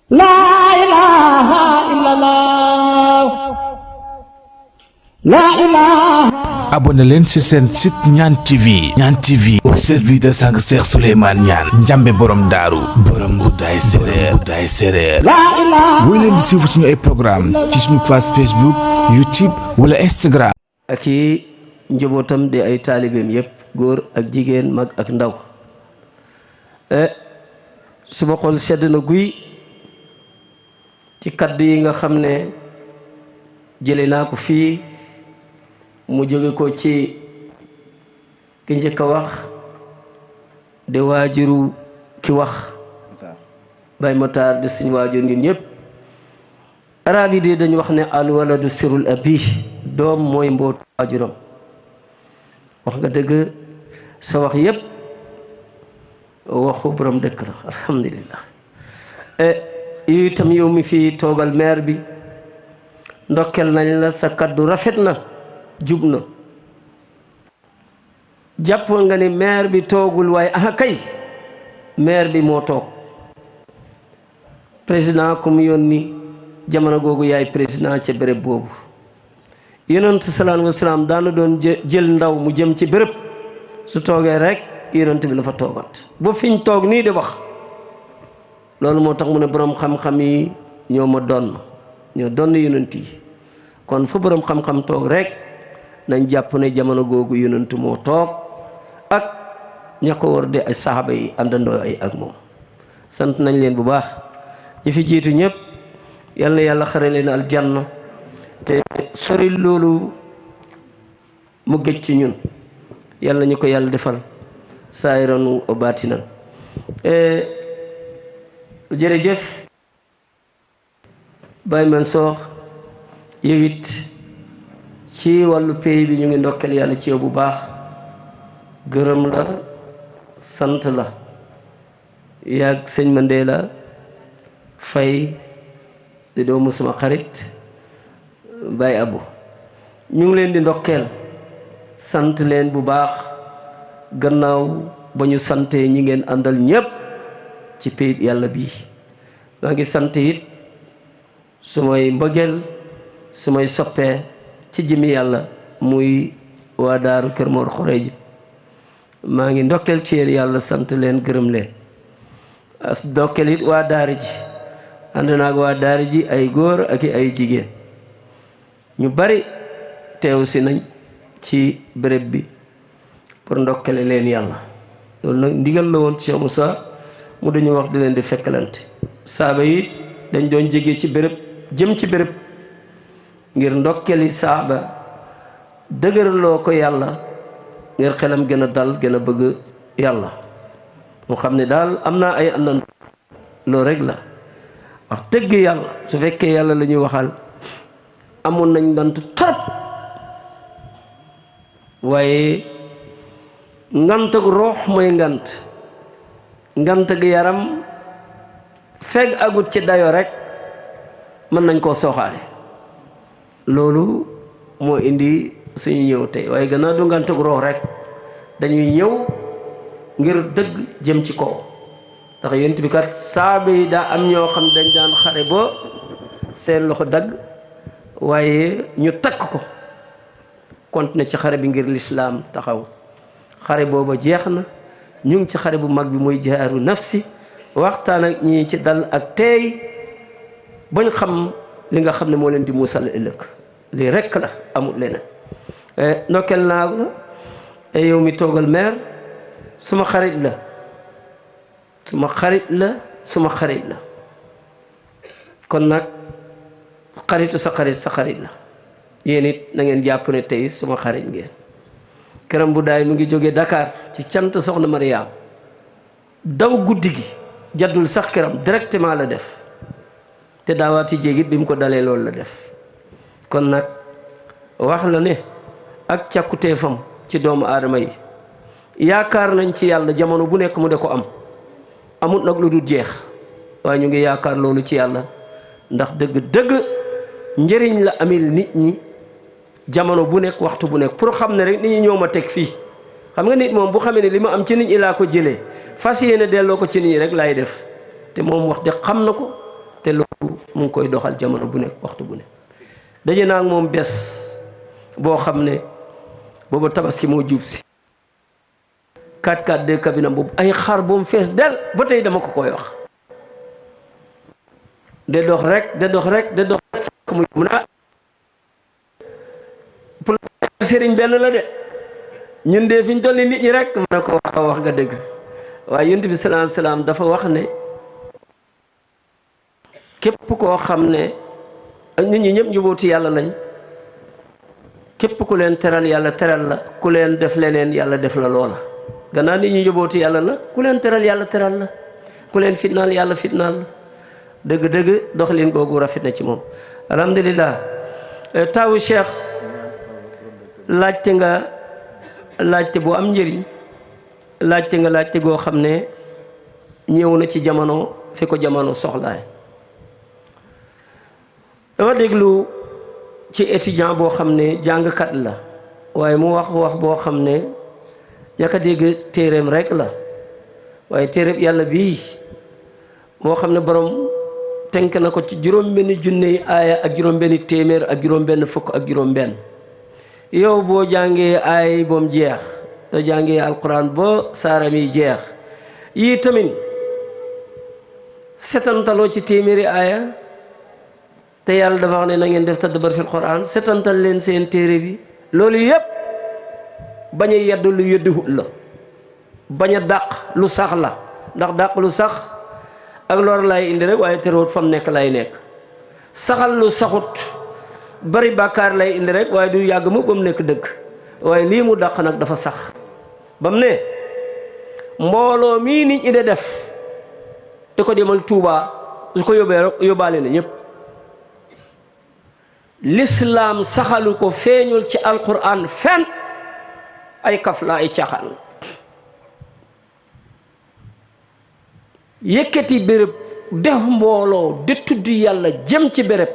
La ilaha illallah. La ilaha. abonné leen ci seen site Niane TV. Niane TV au service de sang Cheikh Souleymane Niane njambe borom daaru borom guddaay séréer La ilaha. woy leen di suivre suñu ay programme ci suñu page Facebook YouTube wala Instagram. ak i njabootam di ay taalibeem yépp góor ak jigéen mag ak ndaw suma xol sedd na guy ci kaddu yi nga xam ne jële naa ko fii mu jóge ko ci ki njëkk a wax de waajuru ki wax Baye Matar de suñu waajur ñun ñëpp arab yi de dañu wax ne al waladu sirul abi doom mooy mbootu waajuram wax nga dëgg sa wax yépp waxu borom dëkk la alhamdulillah yu itam yow mi fi toogal maire bi ndokkel nañ la sa kaddu rafet na jub na jàpp nga ni maire bi toogul waaye aha kay maire bi moo toog président ku mu yónni jamono googu yaay président ca béréb boobu yonent salaam wa salaam daana doon jël ndaw mu jëm ci béréb su toogee rek yonent bi la fa toogat ba fiñ toog nii di wax loolu moo tax mu ne boroom xam-xam yi ñoo ma ñoo donn yonent yi kon fu boroom xam-xam toog rek nañ jàpp ne jamono googu yonent moo toog ak ña ko war di ay saxaaba yi àndandoo ay ak moom sant nañ leen bu baax ñi fi jiitu ñëpp yal na yàlla xare leen aljanna te sori loolu mu gëj ci ñun yàlla ñu ko yàlla defal saayiranu o baatinan jërëjëf Baye Mansour yow it ci wàllu pays bi ñu ngi ndokkeel yàlla ci yow bu baax gërëm la sant la yaag sëñ Mandela Faye di doomu sama xarit Baye Abou ñu ngi leen di ndokkeel sant leen bu baax gannaaw ba ñu santee ñi ngeen àndal ñépp ci pays yàlla bii maa ngi sant it sumay mbëggeel sumay soppee ci jëmi yàlla muy waa daaru Kër Mor Xureeji maa ngi ndokkeel ci yéen yàlla sant leen gërëm leen ndokkeel it waa daara ji ànd naag waa daara ji ay góor ak ay jigéen ñu bari teew si nañ ci béréb bi pour ndokkale leen yàlla loolu nag ndigal la woon Cheikh Moussa mu dañu wax di leen di fekkalante saaba yi dañ doon jege ci béréb jëm ci béréb ngir ndokkeli saaba dëgëraloo ko yàlla ngir xelam gën a dal gën a bëgg yàlla mu xam ne daal am naa ay àndandoo loolu rek la wax dëgg yàlla su fekkee yàlla la ñuy waxal amoon nañ ngant trop waaye ngant ak roox mooy ngant ak yaram fekk agut ci dayo rek mën nañ koo sooxaale loolu moo indi suñu ñëw tey waaye gannaaw du ngant ak roox rek dañuy ñëw ngir dëgg jëm ci kaw ndax yonent bi kat saaba yi daa am ñoo xam dañ daan xare ba seen loxo dagg waaye ñu takk ko continué ci xare bi ngir lislaam taxaw xare booba jeex na ñu ngi ci xare bu mag bi muy jihaaru nafsi waxtaan ak ñi ci dal ak teey bañ xam li nga xam ne moo leen di muusal ëllëg lii rekk la amul leneen ndokkeel naa la yow mi toogal maire suma xarit la suma xarit la kon nag xaritu sa xarit la yéen it na ngeen jàpp ne tey suma xarit ngeen këram bu daay mu ngi jóge Dakar ci cant soxna Mariam daw guddi gi jaddul sax këram directement la def te daawaati jéegit bi mu ko dalee loolu la def kon nag wax la ne ak càkkuteefam ci doomu aadama yi yaakaar nañ ci yàlla jamono bu nekk mu de ko am amut nag lu dul jeex waaye ñu ngi yaakaar loolu ci yàlla ndax dëgg njëriñ la amil nit ñi jamono bu nekk waxtu bu nekk pour xam ne rek nit ñi ñoo ma teg fii xam nga nit moom bu xamee ne li ma am ci nit ñi laa ko jëlee fas yéene delloo ko ci nit ñi rek laay def te moom wax de xam na ko te loolu mu ngi koy doxal jamono bu nekk waxtu bu nekk. daje naa ak moom bés boo xam ne boobu tabaski moo jub si 4x4 de cabine boobu ay xar bu mu fees del ba tey dama ko koy wax de dox rek fekk mu na pour sëriñ benn la de ñun de fi ñu toll ni nit ñi rek mën na ko wax nga dëgg waaye yonent bi sallallahu alayhi wasallam dafa wax ne képp koo xam ne nit ñi ñëpp njubóoti yàlla lañ képp ku leen teral yàlla teral la ku leen def leneen yàlla def la loola gannaaw nit ñi njubóoti yàlla la ku leen teral yàlla teral la ku leen fitnaal yàlla fitnaal la dëgg-dëgg doxalin googu rafet na ci moom alhamdulillah tawu cheikh laajte nga laajte bu am njëriñ laajte goo xam ne ñëw na ci jamono fi ko jamono soxlaay dama déglu ci étudiant boo xam ne jàngkat la waaye mu wax boo xam ne ñaka dégg téeréem rek la waaye téeréem yàlla bii moo xam ne borom tënk na ko ci juróom-benni junne aaya ak juróom-benni téeméer ak juróom-benn fukk ak juróom-benn yow boo jàngee aay boom jeex soo jàngee alquran boo saaram yi jeex yii tamit setantaloo ci téeméeri aaya te yàlla dafa wax ne na ngeen def tadabbar fil quran setantal leen seen téere bi loolu yépp bañ a yedd lu yedduhut la bañ a dàq lu sax la ndax dàq lu sax ak lor lay indi rek waaye terewut fam nekk lay nekk saxal lu saxut bari bàkkaar lay indi rek waaye du yàgg mu ba mu nekk dëgg waaye lii mu dàq nag dafa sax ba mu ne mbooloo mii nit ñi de def di ko demal Tuubaa su ko yóbbee rek yóbbaale na ñëpp lislaam saxalu ko feeñul ci alquran fen ay kaf la ay caaxaan yëkkati béréb def mbooloo di tudd yàlla jëm ci béréb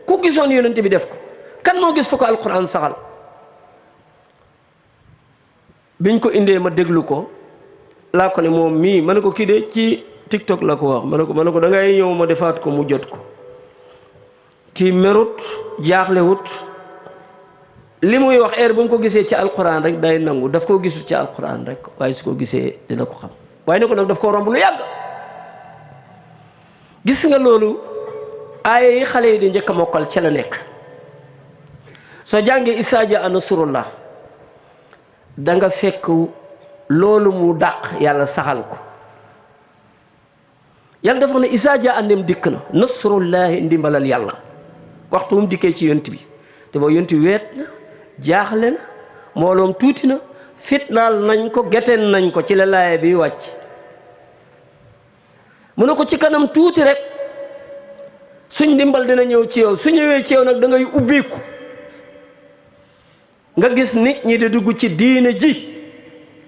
ku gisoon yonent bi def ko kan moo gis fa ko alquran saxal biñ ko indee ma déglu ko laa ko ne moom mii ma ne ko kii de ci TikTok la ko wax ma ne ko da ngay ñëw ma defaat ko mu jot ko kii merut jaaxlewut li muy wax heure bu mu ko gisee ci alquran rek day nangu daf koo gisul ci alquran rek waaye su ko gisee dina ko xam waaye ne ko nag daf koo romb lu yàgg gis nga loolu aaya yi xale yi di njëkk a mokkal ca la nekk soo jàngee izaa jaa nasrullah da nga fekk loolu mu dàq yàlla saxal ko yàlla dafa ne izaa jaa ndem dikk na nasrullahi ndimbalal yàlla waxtu mu dikkee ci yonent bi te boo yonent weet na jaaxle na mbooloom tuuti na fitnaal nañ ko geten nañ ko ci la laaya bi wàcc mu ne ko ci kanam tuuti rek suñ ndimbal dina ñëw ci yow su ñëwee ci yow nag da ngay ubbiku nga gis nit ñi di dugg ci diine ji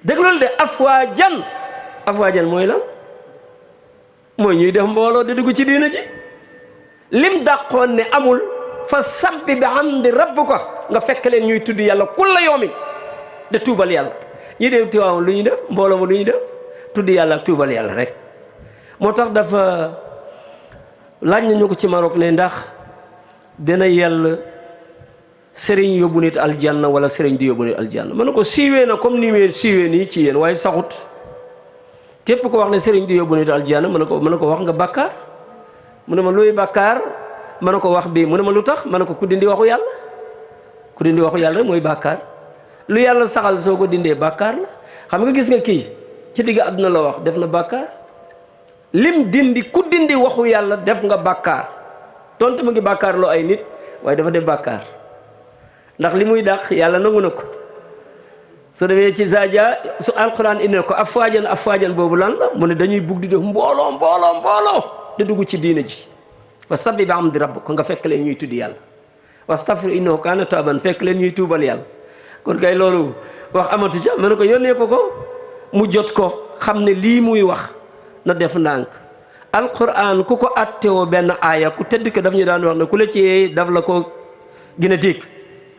déglul de afwaajan mooy lan mooy ñuy def mbooloo di dugg ci diine ji lim dàqoon ne amul fa sabbi bi hamdi rabbika nga fekk leen ñuy tudd yàlla kulla yawmin de tuubal yàlla ñi dee tiwaawoon lu ñuy def mbooloo ma lu ñuy def tudd yàlla ak tuubal yàlla rek moo tax dafa laaj nañu ko ci Maroc ne ndax dina yàlla sëriñ yóbbu nit aljanna wala sëriñ di yóbbu nit aljanna ma ne ko siiwee na comme ni mu siiwee nii ci yéen waaye saxut képp ko wax ne sëriñ di yóbbu nit aljanna ma ne ko wax nga bàkkaar mu ne ma luy bàkkaar ma ne ko wax bii mu ne ma lu tax ma ne ko ku dindi waxu yàlla rek mooy bàkkaar lu yàlla saxal soo ko dindee bàkkaar la xam nga gis nga kii ci digg àdduna la wax def na bàkkaar lim dindi ku dindi waxu yàlla def nga bàkkaar tontu mu ngi bàkkaar loo ay nit waaye dafa def bàkkaar ndax li muy dàq yàlla nangu na ko soo demee ci zaja su alquran indi na ko afwaajan boobu lan la mu ne dañuy bugg di def mbooloo di dugg ci diina ji wa sabbi bi hamdi rabbika nga fekk leen ñuy tudd yàlla wastaghfir innahu kaana tawwaaban fekk leen ñuy tuubal yàlla kon kay loolu wax amatu ca ma ne ko yónnee ko mu jot ko xam ne lii muy wax na def ndànk alquran ku ko attewoo benn aaya ku tedd ko daf ñu daan wax ne ku la ci yee daf la ko gën a dégg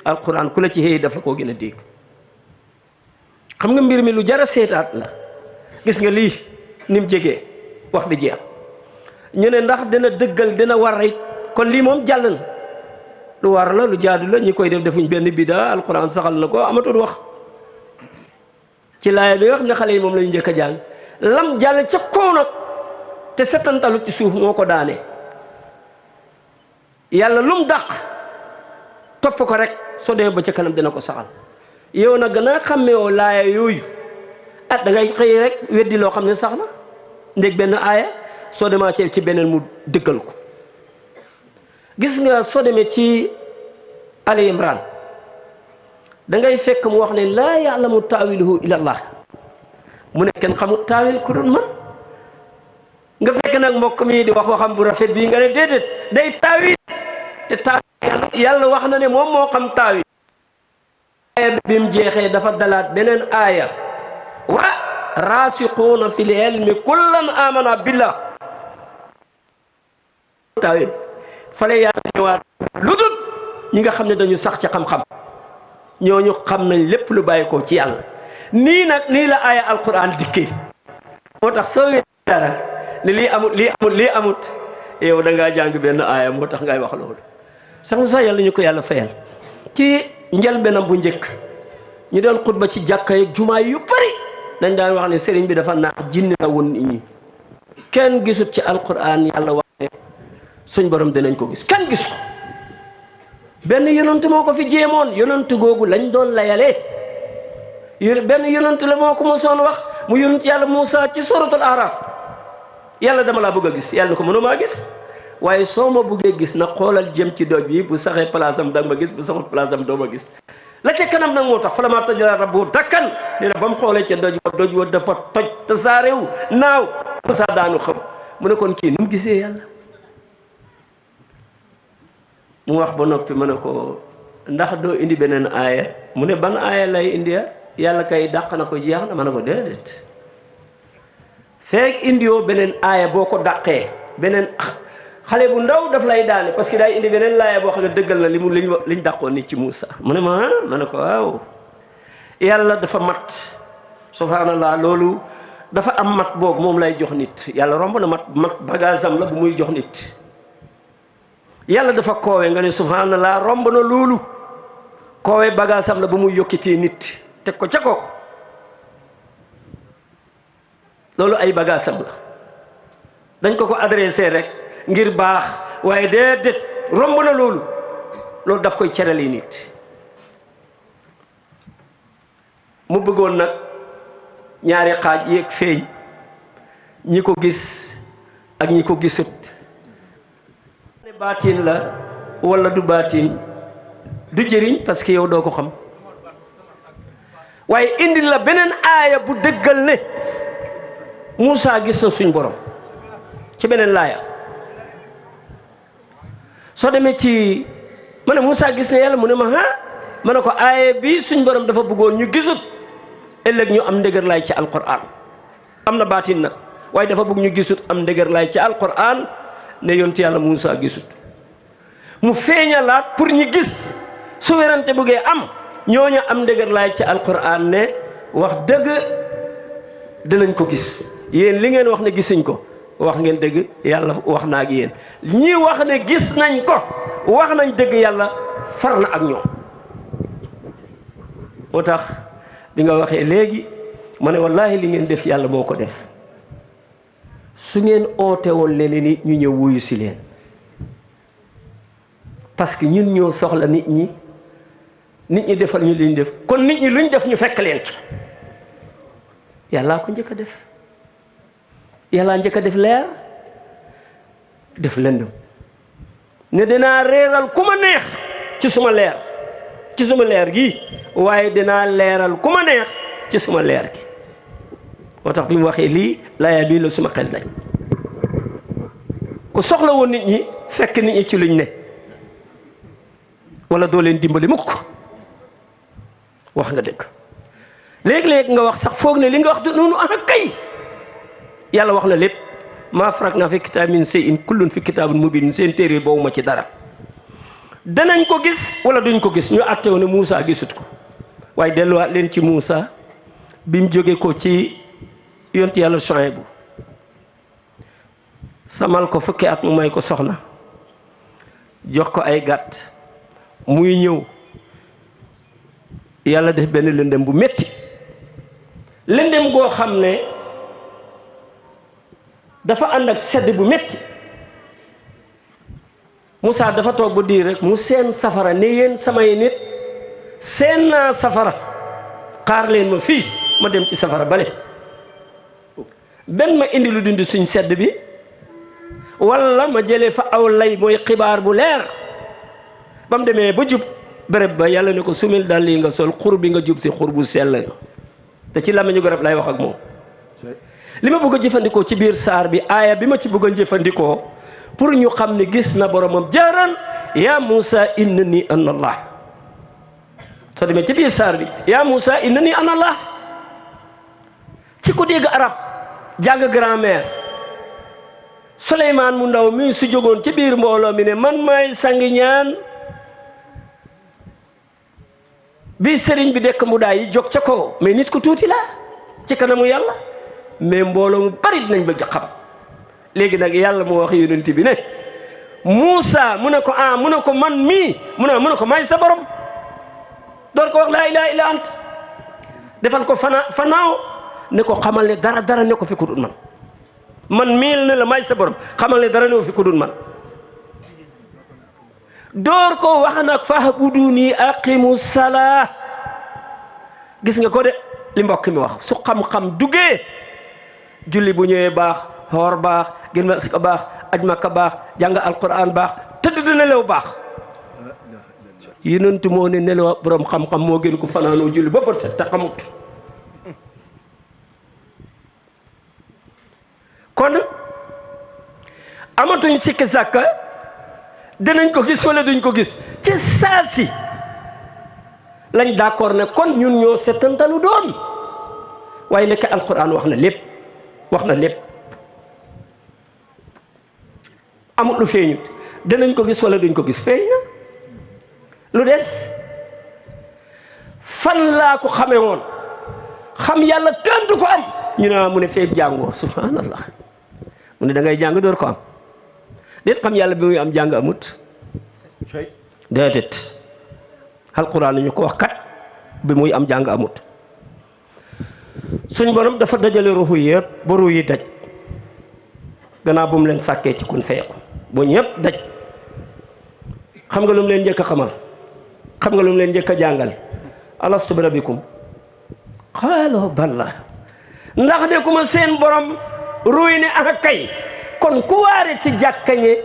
alquran ku la ci yee daf la koo gën a dégg xam nga mbir mi lu jara seetaat la gis nga lii ni mu jegee wax bi jeex ñu ne ndax dina dëggal dina war rek kon lii moom jàll na lu war la lu jaadu la ñi koy def defuñ benn bida alquran saxal na ko amatul wax ci laaya bi nga xam ne xale yi moom la ñu njëkk a jàng lam jàll ca kaw nag te setantalu ci suuf moo ko daane yàlla lum dàq topp ko rek soo demee ba ca kanam dina ko saxal yow nag gën a xàmmewoo laaya yooyu da ngay xëy rek weddi loo xam ne sax na ndég benn aaya soo demaa ci beneen mu dëggal ko gis nga soo demee ci Ali Imran da ngay fekk mu wax ne laa ya'lamu taawiluhu illa Allah mu ne kenn xamul taawil ku dul man nga fekk nag mbokk mi di wax waxam bu rafet bii nga ne déedéet day taawil te taawil yàlla wax na ne moom moo xam taawil aaya bi mu jeexee dafa dalaat beneen aaya wa raasiquuna fil ilmi kullan amana billah taawil fale yàlla ñëwaat lu dul ñi nga xam ne dañu sax ci xam-xam ñooñu xam nañ lépp lu bàyyi ko ci yàlla nii nag nii la aaya alquran dikkee moo tax soo wee dara ne lii amut yow da ngaa jàng benn aaya moo tax ngay wax loolu sax sax yàlla ñu ko yàlla fayal ci njëlbeenam bu njëkk ñu doon xutba ci jàkka yeeg jumaa yu bari dañ daan wax ne sëriñ bi dafa naax jinne la woon nit ñi kenn gisut ci alquran yàlla wax ne suñ borom dinañ ko gis kenn gis ko benn yonent moo ko fi jéemoon yonent googu lañ doon layalee benn yonent la moo ko mosoon wax mu yonent yàlla Muusa ci suratul Araf yàlla dama laa bëgg a gis yàlla na ko mënumaa gis waaye soo ma bëggee gis na xoolal jëm ci doj bi bu saxee place am da nga ma gis bu saxul place am doo ma gis la ca kanam nag moo tax fa la maa tajala rabbu dakkan nee na ba mu xoolee ca doj wa dafa toj te saa réew naaw Muusa daanu xam mu ne kon kii nu mu gisee yàlla mu wax ba noppi ma ne ko ndax doo indi beneen aaya mu ne ban aaya lay indi yàlla kay dàq na ko jeex na ma ne ko déedéet feek indiwoo beneen aaya boo ko dàqee beneen xale bu ndaw daf lay daane parce que day indi beneen laaya boo xam ne dëggal na liñ dàqoon ni ci Muusa mu ne ma ne ko waaw yàlla dafa mat subhanallah loolu dafa am mat boobu moom lay jox nit yàlla romb na mat bagage am la bu muy jox nit yàlla dafa koowe nga ne subhanallah romb na loolu koowe bagage am la bu muy yokkitee nit teg ko ca ko loolu ay bagage am la dañ ko adressé rek ngir baax waaye déedéet romb na loolu daf koy cerali nit mu bëggoon nag ñaari xaaj yeeg feeñ ñi ko gis ak ñi ko gisut ne baatin la wala du baatin du jëriñ parce que yow doo ko xam waaye indi la beneen aaya bu dëggal ne Muusa gis na suñ borom ci beneen laaya soo demee ci ma ne Muusa gis na yàlla mu ne ma ma ne ko aaya bi suñ borom dafa bëggoon ñu gisut ëllëg ñu am ndëgër laay ci alquran am na baatin nag waaye dafa bëgg ñu gisut am ndëgër laay ci alquran ne yonti yàlla Muusa gisut mu feeñalaat pour ñu gis su werante bëggee am ñooñu am ndëgër laay ci alquran ne wax dëgg dinañ ko gis yéen li ngeen wax ne gisuñ ko wax ngeen dëgg yàlla wax na ak yéen ñi wax ne gis nañ ko wax nañ dëgg yàlla far na ak ñoom moo tax bi nga waxee léegi ma ne wallaahi li ngeen def yàlla moo ko def su ngeen oote woon leneen nit ñu ñëw wuyu si leen parce que ñun ñoo soxla nit ñi defal ñu liñ def kon nit ñi luñ def ñu fekk leen ci yàllaa ko njëkk a def yàllaa njëkk a def leer def lëndëm ne dinaa reeral ku ma neex ci suma leer gi waaye dinaa leeral ku ma neex ci suma leer gi moo tax bi mu waxee lii laaya bii la suma xel dañ ku soxla woon nit ñi fekk nit ñi ci luñ ne wala doo leen dimbali mukk wax nga dëgg léeg-léeg nga wax sax foog ne li nga wax du noonu ana kay yàlla wax na lépp maa faratnaa fi kitaab min shay'in kullun fi kitaabin mubiin seen téere boobu ma ci dara danañ ko gis wala duñ ko gis ñu àtteewu ne Muusa gisut ko waaye delluwaat leen ci Muusa bi mu jóge ko ci yonti yàlla Shuaybu samal ko fukki at mu may ko soxna jox ko ay gàtt muy ñëw yàlla def benn lëndëm bu metti lëndëm goo xam ne dafa ànd ak sedd bu metti Moussa dafa toog bu diir rek mu seen safara ne yéen samay nit seen naa safara xaar leen ma fii ma dem ci safara bale benn ma indi lu dindi suñ sedd bi walla ma jëlee fa aw lay mooy xibaar bu leer ba mu demee ba jub béréb ba yàlla ne ko sumil dal lii nga sol xur bi nga jub si xur bu sell te ci làmmiñu garab lay wax ak moom li ma bëgg a jëfandikoo ci biir saar bi aaya bi ma ci bëgg a jëfandikoo pour ñu xam ne gis na boromam jaaran yaa Moussa innani ana Allah soo demee ci biir saar bi yaa Moussa innani ana Allah ci ko dégg arab jàng grammaire Souleymane mu ndaw mi su jógoon ci biir mbooloo mi ne man maay sangi ñaan bi sëriñ bi dekk mu daay yi jóg ca kaw mais nit ku tuuti la ci kanamu yàlla mais mbooloo mu bari dinañ bëgg xam léegi nag yàlla moo wax yonent bi ne Moussa mu ne ko mu ne ko man mii mu ne ko may sa borom door ko wax laa ilaaha illa ant defal ko fanaaw ne ko xamal ne dara ne ko fi ku dul man mii ne la may sa borom xamal ne dara ne fi ku dul man door ko wax nag fa'buduni aqimu salaa gis nga ko de li mbokk mi wax su xam-xam duggee julli bu ñëwee baax xoor baax gën ma si ko baax aj Makka baax jàng alquran baax tëdd di nelaw baax yonent moo ne nelaw borom xam-xam moo gën ko fanaanoo julli ba bët set te xamut kon amatuñ sikki sàkka dinañ ko gis wala duñ ko gis ci saasi lañ d'accord ne kon ñun ñoo setantalu doon waaye nekk alquran wax na lépp amut lu feeñut dinañ ko gis wala duñ ko gis feeñ na lu des fan laa ko xamee woon xam yàlla kenn du ko am ñu ne mu ne feeg jàngoo subhanallah mu ne da ngay jàng door ko am déet xam yàlla bi muy am jàng amut déedéet alquran ñu ko wax kat bi muy am jàng amut suñ borom dafa dajale ruuxu yëpp ba ruux yi daj gannaaw bu mu leen sàkkee ci kun feyeku ba ñëpp daj xam nga lu mu leen njëkk a xamal xam nga lu mu leen njëkk a jàngal alastu bi rabbikum qaalu bala ndax de ku ma seen borom ruuy ne ak kay kon ku waare ci jàkkañe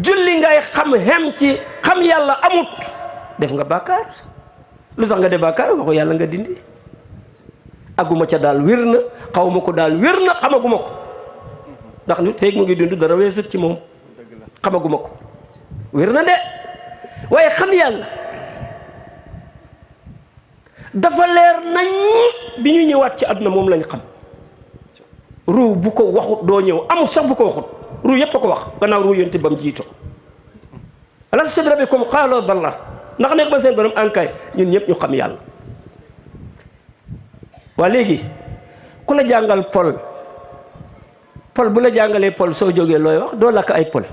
julli ngay xam xem ci xam yàlla amut def nga bàkkaar lu tax nga def bàkkaar waxu yàlla nga dindi aguma ca daal wér na xawma ko daal wér na xamaguma ko ndax nit feeg mu ngi dund dara weesut ci moom xamaguma ko wér na de waaye xam yàlla dafa leer nañ bi ñu ñëwaat ci àdduna moom lañ xam ruu bu ko waxut doo ñëw amul sax bu ko waxut ruu yépp a ko wax gannaaw ruu yonte ba mu jiito alastu bi rabbikum qaalu bala ndax nekk ba seen borom ankay ñun ñëpp ñu xam yàlla waa léegi ku la jàngal pol bu la jàngalee pol soo jógee looy wax doo lakk ay pol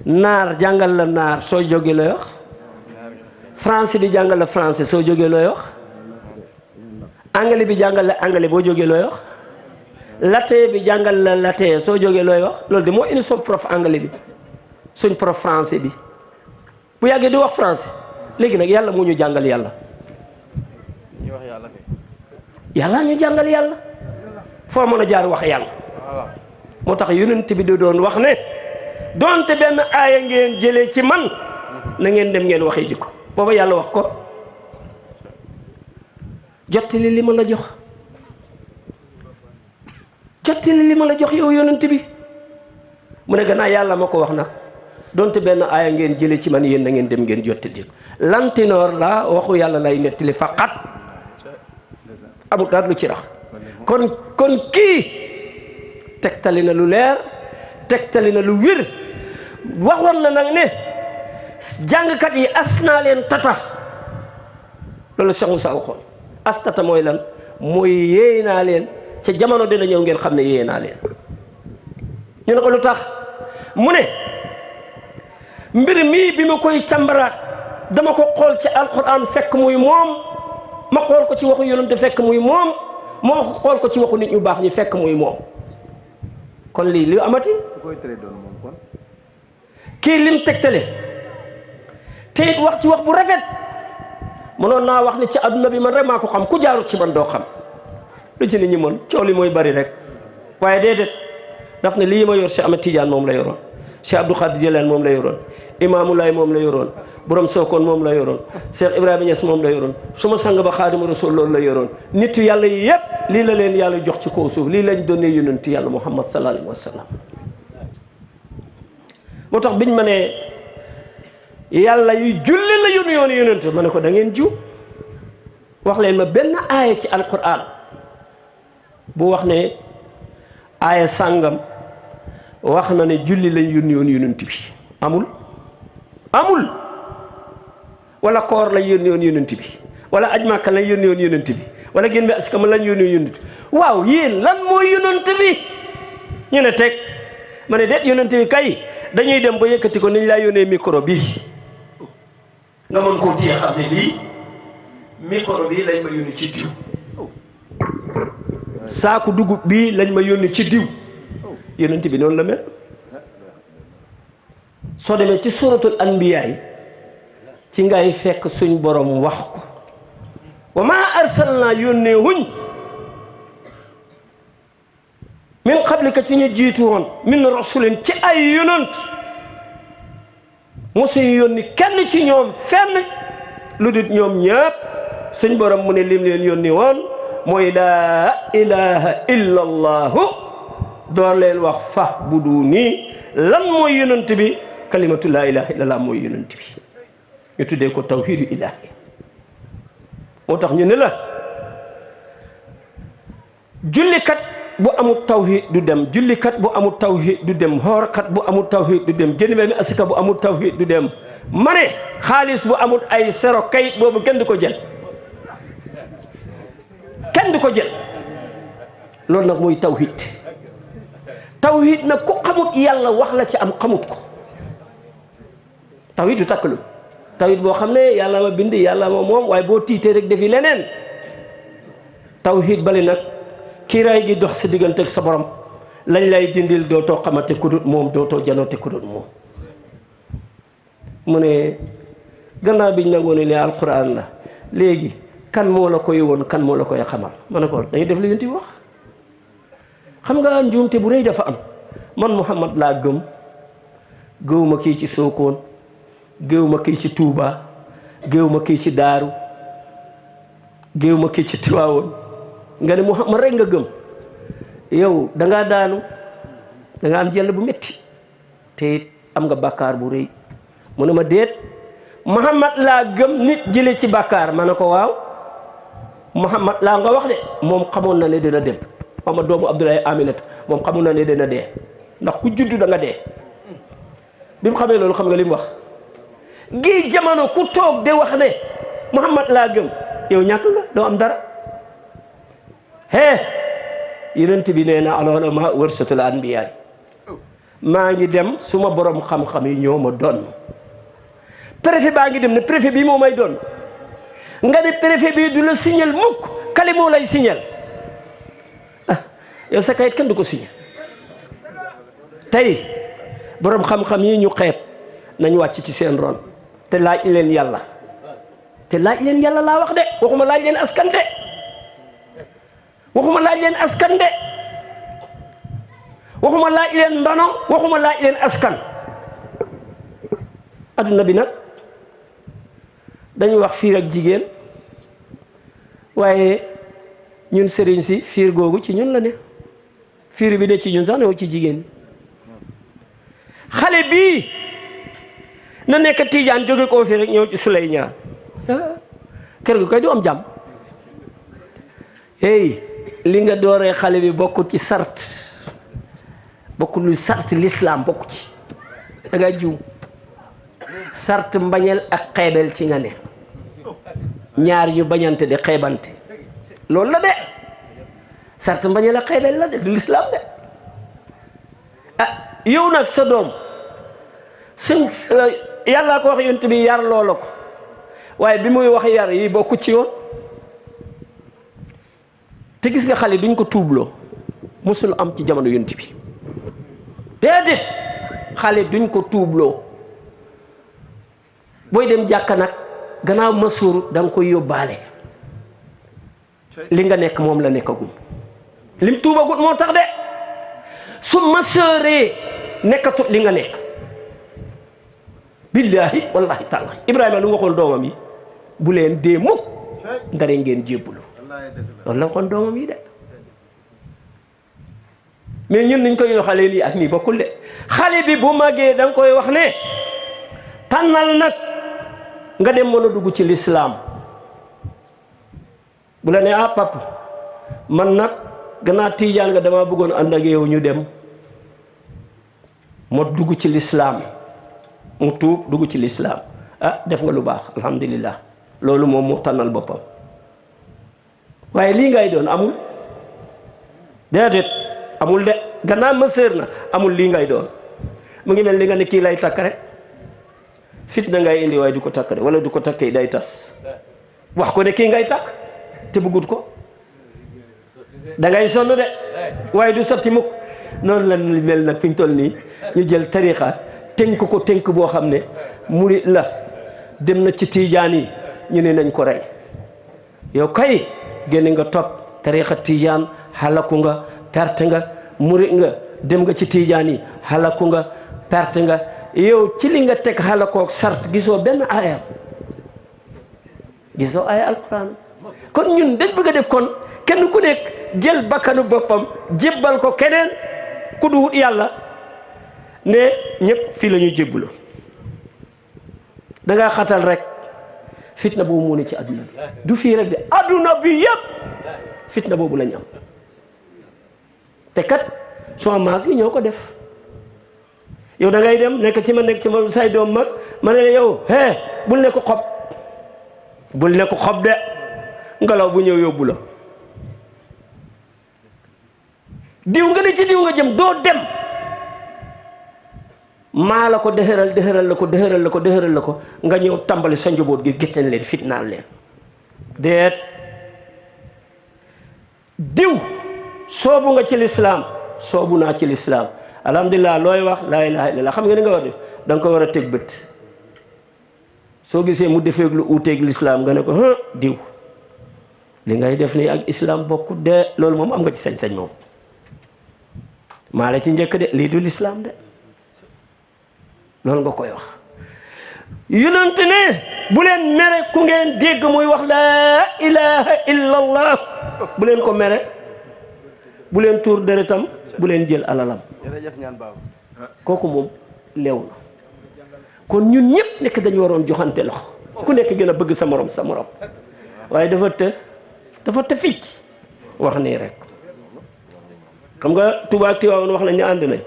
naar jàngal la naar soo jógee looy wax français bi jàngal la français soo jógee looy wax anglais bi jàngal la anglais boo jógee looy wax latin bi jàngal la latin soo jógee looy wax loolu de moo indi suñ prof anglais bi suñ prof français bi bu yàggee di wax français léegi nag yàlla moo ñu jàngal yàlla yàlla ñu jàngal yàlla foo mën a jaar wax yàlla moo tax yonent bi di doon wax ne doonte benn aaya ngeen jëlee ci man na ngeen dem ngeen waxee ji ko booba yàlla wax ko jottali li ma la jox yow yonent bi mu ne gannaaw yàlla ma ko wax nag doonte benn aaya ngeen jëlee ci man yéen na ngeen dem ngeen jottali ko lantinoor la waxu yàlla lay nettali faqat amul daal lu ci rax kon kii tegtali na lu leer tegtali na lu wér waxoon na nag ne jàngkat yi as naa leen tata loolu Cheikh Moussa waxoon as tata mooy lan mooy yéey naa leen ca jamono dina ñëw ngeen xam ne yéey naa leen ñu ne ko lu tax mu ne mbir mii bi ma koy càmbaraat dama ko xool ci alquran fekk muy moom ma xool ko ci waxu yonent fekk muy moom moo xool ko ci waxu nit ñu baax ñi fekk muy moom kon lii li amati kii lim tegtale te it wax ci wax bu rafet mënoon naa wax ni ci adduna bi man rek maa ko xam ku jaarut ci man doo xam lu ci nit ñi mën coow li mooy bari rek waaye déedéet daf ne lii ma yor Cheikh Ahmed Tidiane moom la yoroon Cheikh Abdou Khadir Jilani moom la yoroon Imaamu Laay moom la yoroon borom Sokone moom la yoroon Cheikh Ibrahima Niass moom la yoroon suma sang ba Xaadimu Rasuul loolu la yoroon nitu yàlla yi yëpp lii la leen yàlla jox ci kaw suuf lii lañ doonee yonentu yàlla Muhammad sallallahu alayhi wa sallam moo tax biñ ma ne yàlla yu julli la yónni yoon yonent ma ne ko da ngeen jiw wax leen ma benn aaya ci alquran bu wax ne aaya sàngam wax na ne julli lañ yónni yoon yonent bi amul wala koor lañ yónni yoon yonent bi wala aj Màkka lañ yónni yoon yonent bi wala gén bi askama lañ yónni yoon yonent bi waaw yéen lan mooy yonent bi ñu ne teg ma ne déet yonent bi kay dañuy dem ba yëkkati ko niñ laa yónnee micro bii nga mën koo téye xam ne lii micro bii lañ ma yónni ci diw saaku dugub bii lañ ma yónni ci diw yonent bi noonu la mel soo demee ci suratul anbiya yi ci ngay fekk suñ borom wax ko wa maa arsalnaa yónnee wuñ min qablika ci ñu jiitu woon min rasulin ci ay yonent mosuñu yónni kenn ci ñoom fenn lu dul ñoom ñëpp suñ borom mu ne lim leen yónni woon mooy laa ilaha illa allahu door leen wax fa'buduni lan mooy yonent bi kalimatu laa ilaha illa allah mooy yonent bi ñu tuddee ko tawhidu ilahi moo tax ñu ne la jullikat bu amul tawhid du dem jullikat bu amul tawhid du dem xoorkat bu amul tawhid du dem génn mi asika bu amul tawhid du dem ma ne xaalis bu amul ay sero kayit boobu kenn du ko jël loolu nag mooy tawhid nag ku xamut yàlla wax la ci am xamut ko tawhid du takkalu tawhid boo xam ne yàlla ma bind yàlla ma moom waaye boo tiitee rek defi leneen tawhid bali nag kiiraay gi dox sa diggante ak sa borom lañ lay dindil dootoo xamante ku dut moom dootoo janoote ku dut moom mu ne gannaaw biñ nangoo ne alquran la léegi kan moo la koy woon kan moo la koy xamal ma ne ko dañuy def li yonent bi wax xam nga njuumte bu rëy dafa am man Muhammad laa gëwuma kii ci Sokone gëwuma kii ci Touba gëwuma kii ci Daaru gëwuma kii ci Tiwaawoon nga ne Muhammad rek nga gëm yow da ngaa daanu da nga am jël bu métti te it am nga bàkkaar bu rëy mu ne ma déet Muhammad laa gëm nit jële ci bàkkaar ma ne ko waaw Muhammad laa nga wax de moom xamoon na ne dina dem Muhammad doomu Abdoulaye Aminata moom xamoon na ne dina dee ndax ku juddu da nga dee bi mu xamee loolu xam nga li mu wax gi jamono ku toog de wax ne Muhammad laa gëm yow ñàkk nga doo am dara yonent bi nee na al-ulamaa warasatul anbiyaa maa ngi dem suma borom xam-xam yi ñoo ma doon préfet baa ngi dem ne préfet bii moo may doon nga ne préfet bii du la signal mukk kali moo lay signal yow sa kayit kenn du ko signal tey borom xam-xam yi ñu xeeb nañ wàcc ci seen ron te laaj leen yàlla laa wax de waxuma laaj leen askan de waxuma laaj leen askan de waxuma laaj leen ndono waxuma laaj leen askan adduna bi nag dañuy wax fiir ak jigéen waaye ñun sëriñ si fiir googu ci ñun la ne fiir bi de ci ñun sax ne ci jigéen xale bii na nekk Tijaan jóge koo fi rek ñëw ci Suley ñaan kër gi koy du am jàmm li nga dooree xale bi bokkut ci sart bokkut lu sart l'islam bokku ci da nga jiw sart mbañeel ak xeebel ci nga ne ñaar ñu bañante de xeebante loolu la de sart mbañeel ak xeebel la de du l'islam de yow nag sa doom suñ yàllaa ko wax yonent bi yar loola ko waaye bi muy wax yar yi bokku ci yoon te gis nga xale duñ ko tuubloo musul am ci jamono yonent bi déedéet xale duñ ko tuubloo booy dem jàkka nag gannaaw masuur da nga koy yóbbaale li nga nekk moom la nekkagum lim tuubagut moo tax de su masuuree nekkatut li nga nekk billaahi wallahi taala Ibrahima lu mu waxoon doomam yi bu leen dee mukk ndare ngeen jébbulu loolu la waxoon doomam yi de mais ñun niñ koy doxalee lii ak nii bokkul de xale bi bu màggee da nga koy wax ne tànnal nag nga dem mën a dugg ci lislaam bu la ne ah papa man nag gannaaw tiijaan nga dama bëggoon ànd ak yow ñu dem moo dugg ci lislaam mu tuub dugg ci lislaam ah def nga lu baax alhamdulillah loolu moom mu tànnal boppam waaye lii ngay doon amul déedéet amul de gannaaw mësër na amul lii ngay doon mu ngi mel li nga ne kii lay takk rek fitna ngay indi waaye du ko takk de wala du ko takkee day tas wax ko ne kii ngay takk te bëggut ko da ngay sonn de waaye du sotti mukk noonu la mel nag fi ñu toll nii ñu jël tarixa tënk ko tënk boo xam ne murit la dem na ci tiijaan yi ñu ne nañ ko rey yow kay génn nga topp tarixa tiijaan xalaku nga perte nga murit nga dem nga ci tiijaan yi xalaku nga perte nga yow ci li nga teg xalakook sart gisoo benn aaya gisoo aaya alquran kon ñun dañ bëgg a def kon kenn ku nekk jël bakkanu boppam jébbal ko keneen ku duwut yàlla ne ñëpp fii la ñuy jébbalu da ngaa xatal rek fitna boobu moo ne ci adduna bi du fii rek de adduna bi yëpp fitna boobu lañ am te kat soo maas gi ñoo ko def yow da ngay dem nekk ci ma say doom mag ma ne yow bul nekk xob bul nekk xob de ngelaw bu ñëw yóbbu la diw nga ne ci diw nga jëm doo dem maa la ko dëxëral la ko nga ñëw tàmbali sa njaboot gi géttan leen fitnaal leen déet diw soobu nga ci lislaam soobu naa ci lislaam alhamdulilah looy wax laa ilaha illallah xam nga ni nga war def da nga ko war a teg bët soo gisee mu defeeg lu uuteeg lislaam nga ne ko diw li ngay def nii ak islam bokku de loolu moom am nga ci sañ-sañ moom maa la ci njëkk de lii du lislaam de loolu nga koy wax yonent ne bu leen mere ku ngeen dégg muy wax laa ilaha illallah bu leen ko mere bu leen tuur deretam bu leen jël alalam kooku moom leew na kon ñun ñëpp nekk dañu waroon joxante loxo ku nekk gën a bëgg sa morom waaye dafa te ficc wax nii rek xam nga Touba ak Tiwaawoon wax nañ ne ànd nañ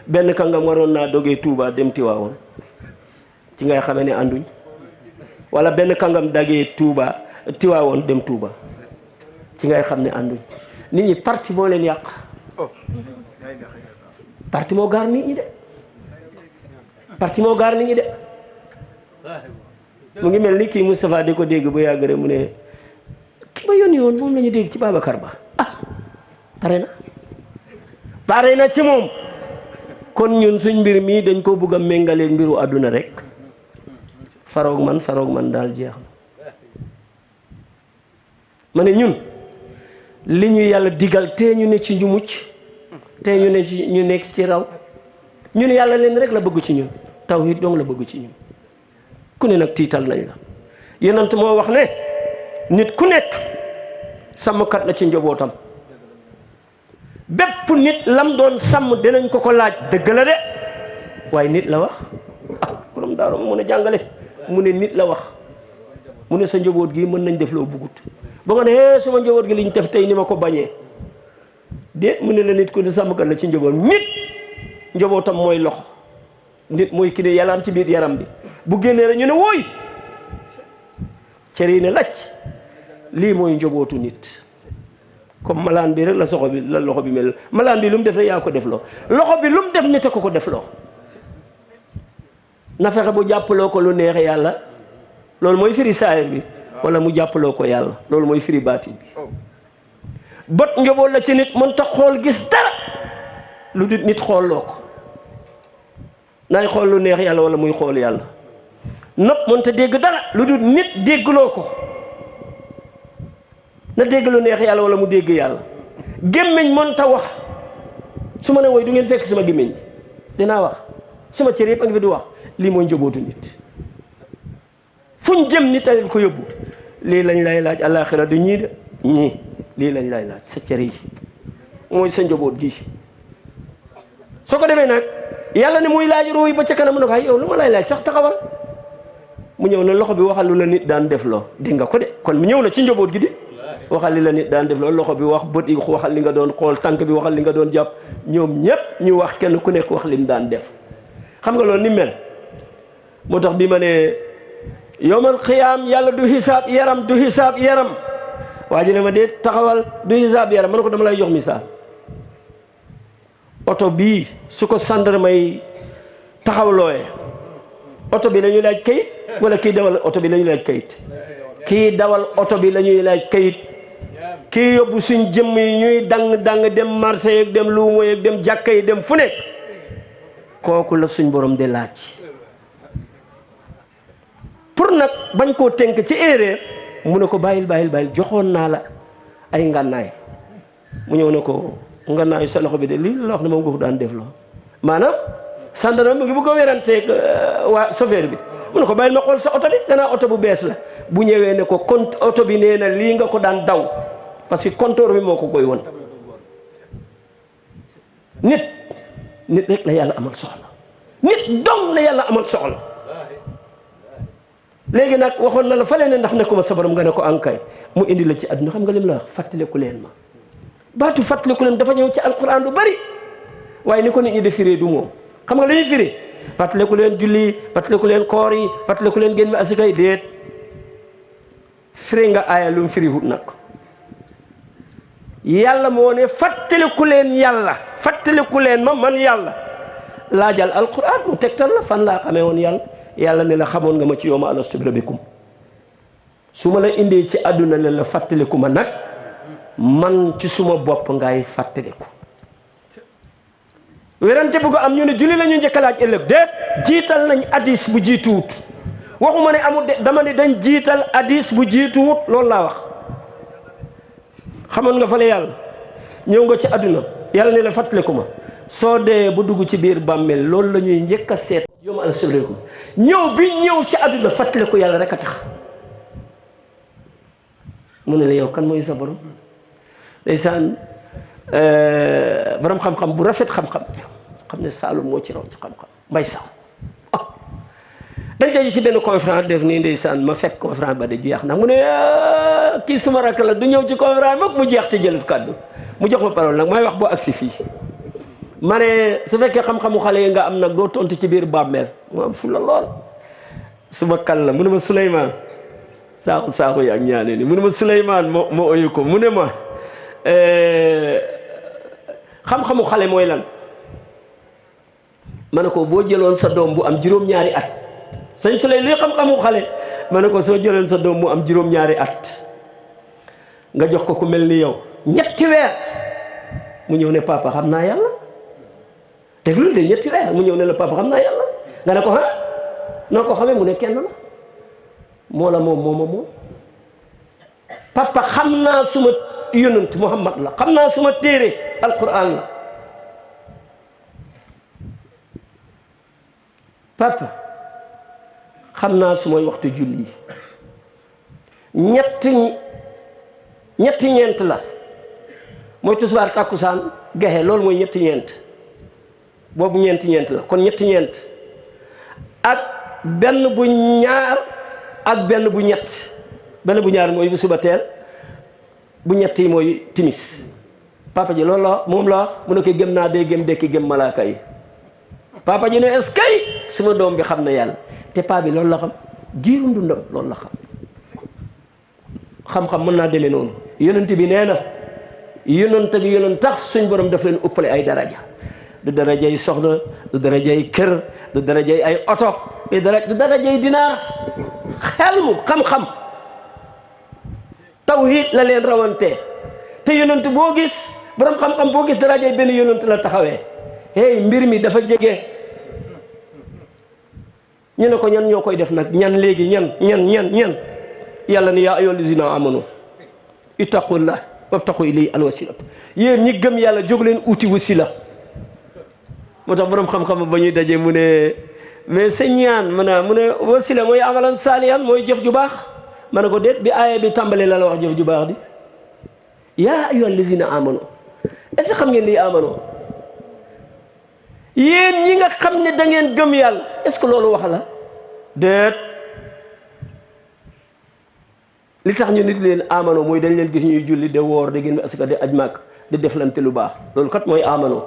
benn kàngam waroon naa dogee Touba dem Tiwaawoon ci ngay xamee ne ànduñ wala benn kàngam dagee Tiwaawoon dem Touba ci ngay xam ne ànduñ nit ñi parti moo leen yàq parti moo gaar nit ñi de mu ngi mel ni kii Moustapha di ko dégg bu yàgg rek mu ne ki ma yónni woon moom la ñu dégg ci Babacar Ba pare na ci moom kon ñun suñ mbir mii dañ ko bëgg a méngale mbiru àdduna rek faroog man daal jeex na ma ne ñun li ñu yàlla digal te ñu ne ci ñu mucc te ñu nekk ci raw ñun yàlla leen rek la bëgg ci ñun tawhid dong la bëgg ci ñun ku ne nag tiital nañ la yonent moo wax ne nit ku nekk sàmmkat la ci njabootam bépp nit lam doon sàmm dinañ ko laaj dëgg la de waaye nit la wax borom daaru mu ne jàngale mu ne nit la wax mu ne sa njaboot gi mën nañ def loo bugut ba nga ne suma njaboot gi liñ def tey ni ma ko bañee de mu ne la nit ku ne sàmmkat la ci njaboot nit njabootam mooy loxo nit mooy ki ne yàllaam ci biir yaram bi bu génnee rek ñu ne wooy cër yi ne lacc lii mooy njabootu nit comme malaan bi rek la loxo bi mel malaan bi lu mu def rek yaa ko def loo loxo bi lu mu def nit a ko def loo na fexe bu jàppaloo ko lu neex yàlla loolu mooy firi saayir bi wala mu jàppaloo ko yàlla loolu mooy firi baatin bi bët njaboot la ci nit mën ta xool gis dara lu di nit xoolloo ko nay xool lu neex yàlla wala muy xool yàlla nopp mën ta dégg dara lu dul nit déggloo ko na dégg lu neex yàlla wala mu dégg yàlla gémmiñ mën ta wax su ma ne woy du ngeen fekk sama gémmiñ dinaa wax suma cër yëpp a ngi fi du wax lii mooy njabootu nit fuñ jëm nit a ko yóbbu lii lañ lay laaj àllaaxira du ñii de ñii lii lañ lay laaj sa cër yi mooy sa njaboot gi soo ko defee nag yàlla ne muy laaj ruu yi ba ca kanam mu ne ko ay yow lu ma lay laaj sax taxawal mu ñëw ne loxo bi waxal lu la nit daan def loo dégg nga ko de kon mu ñëw na ci njaboot gi di waxal li la nit daan def loo loxo bi wax bët yi waxal li nga doon xool tànk bi waxal li nga doon jàpp ñoom ñépp ñu wax kenn ku nekk wax lim daan def xam nga loolu ni mel moo tax bi ma ne yowmal xiyaam yàlla du xisaab yaram du xisaab yaram waa ji ne ma dee taxawal du xisaab yaram ma ne ko dama lay jox misaal oto bii su ko gendarme yi taxawlooyee oto bi la ñuy laaj kayit wala kii dawal oto bi la ñuy laaj kayit kii dawal oto bi la ñuy laaj kayit kii yóbbu suñ jëmm yi ñuy dang dem marché yeeg dem luumo yeeg dem jàkka yi dem fu nekk kooku la suñ borom de laaj pour nag bañ koo tënk ci erreur mu ne ko bàyyil joxoon naa la ay ngànnaay mu ñëw ne ko ngànnaay sa loxo bi de lii la wax ne moom nga ko daan def loo maanaam sàndarma mu ngi bëgg a weranteeg waa chauffeur bi mu ne ko bàyyil ma xool sa oto bi gannaaw oto bu bees la bu ñëwee ne ko compte oto bi nee na lii nga ko daan daw parce que compteur bi moo ko koy won nit rek la yàlla amal soxla nit dong la yàlla amal soxla léegi nag waxoon na la fale ne ndax nekkuma sa borom nga ne ko ankay mu indi la ci àdduna xam nga lim la wax fàttaliku leen ma baatu fàttaliku leen dafa ñëw ci alquran lu bari waaye ni ko nit ñi di firee du moom xam nga la ñuy firee fàttaliku leen julli fàttaliku leen koor yi fàttaliku leen génn mi asika yi déet firi nga aaya lu mu firi wut nag yàlla moo ne fàttaliku leen yàlla fàttaliku leen ma man yàlla laajal alquran mu tegtal la fan laa xamee woon yàlla ne la xamoon nga ma ci yawma alastu bi rabbikum su ma la indee ci àdduna ne la fàttaliku ma nag man ci suma bopp ngay fàttaliku werante bu ko am ñu ne julli la ñu njëkk a laaj ëllëg déet jiital nañ hadis bu jiituwut waxuma ne amul de dama ne dañ jiital hadis bu jiituwut loolu laa wax xamoon nga fa la yàlla ñëw nga ci àdduna yàlla ne la fàttaliku ma soo dee bu dugg ci biir bàmmeel loolu la ñuy njëkk a seet yawma alastu bi rabbikum ñëw bi ñëw ci àdduna fàttaliku yàlla rek a tax mu ne la yow kan mooy sa borom ndeysaan borom xam-xam bu rafet xam-xam ne Saalum moo ci raw ci xam-xam mbay sax dañ tey ci benn conférence def nii ndeysaan ma fekk conférence ba de jeex na mu ne kii suma rakk la du ñëw ci conférence moom mu jeex te jëlut kàddu mu jox ma parole nag may wax boo agsi fii ma ne su fekkee xam-xamu xale yi nga am nag doo tontu ci biir bàmmeel mu am fu la lool suma kal la mu ne ma Souleymane saaku yi ak ñaane ni mu ne ma Souleymane moo oyu ko mu ne ma xam-xamu xale mooy lan ma ne ko boo jëloon sa doom bu am juróom-ñaari at sëñ Souley luy xam-xamu xale ma ne ko soo jëloon sa doom bu am juróom-ñaari at nga jox ko ku mel ni yow ñetti weer mu ñëw ne papa xam naa yàlla déglu de ñetti weer mu ñëw ne la papa xam naa yàlla nga ne ko ah noo ko xamee mu ne kenn la moo la moom papa xam naa suma yonent Muhammad la xam naa suma téere alquran la papa xam naa sumay waxtu julli ñetti ñeent la mooy tisbaar takkusaan gexe loolu mooy ñetti ñeent boobu ñeent la kon ñetti ñeent ak benn bu ñaar ak benn bu ñett benn bu ñaar mooy bu suba teel bu ñett yi mooy timis papa ji loolu la moom la wax mu ne ko gëm naa dee gëm dekki gëm malaaka yi papa ji ne est-ce que suma doom bi xam na yàlla te paa bi loolu la xam giiru ndundam loolu la xam-xam mën naa demee noonu yonent bi nee na yonent bi yonent tax suñ borom daf leen uppale ay daraja du darajay soxna du darajay kër du darajay ay oto du darajay dinaar xel mu xam-xam tawhid la leen rawante te yonent boo gis borom xam-xam boo gis darajay benn yonent la taxawee hey mbir mi dafa jege ñu ne ko ñan ñoo koy def nag ñan léegi ñan yàlla ni yaa ayyuhal lazina amanu ittaqullah wabtaqu ilayhi alwasila yéen ñi gëm yàlla jóg leen uti wasila moo tax borom xam-xam ba ñuy dajee mu ne mais sëñ ñaan mu ne wasila mooy amalan saalihan mooy jëf ju baax ma ne ko déet bi aaya bi tàmbalee la wax jëf ju baax di yaa ayyuhal lazina amanu est-ce que xam ngeen lii amanu yéen ñi nga xam ne da ngeen gëm yàlla est-ce que loolu wax la déet li tax ñu nit leen amano mooy dañ leen gis ñuy julli de woor de génn asaka de aj màkk de deflante lu baax loolu kat mooy amano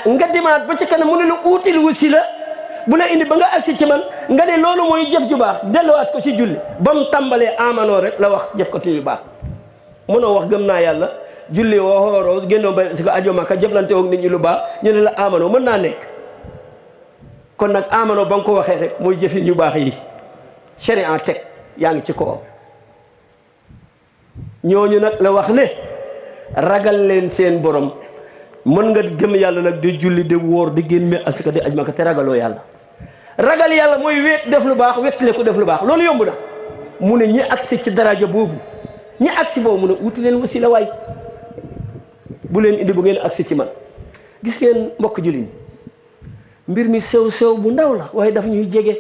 nga demaat ba ci kanam mu ne lu uutil wasila bu la indi ba nga agsi ci man nga ne loolu mooy jëf ju baax delluwaat ko ci julli ba mu tàmbalee amano rek la wax jëf ko yu baax mënoo wax gëm naa yàlla julli woo xooroo génnoo ba si ko ajo màkka jëflante woog nit ñi lu baax ñu ne la amano mën naa nekk kon nag amano ba nga ko waxee rek mooy jëfin yu baax yi sharia teg yaa ngi ci kawam ñooñu nag la wax ne ragal leen seen borom mën nga gëm yàlla nag di julli di wóor di génne asaka di aj maka te ragaloo yàlla ragal yàlla mooy wéet def lu baax wettile ko def lu baax loolu yomb na mu ne ñi agsi ci daraja boobu ñi agsi boobu mu ne wuti leen wasila waay bu leen indi bu ngeen agsi ci man gis ngeen mbokk jullit mbir mi sew bu ndaw la waaye daf ñuy jege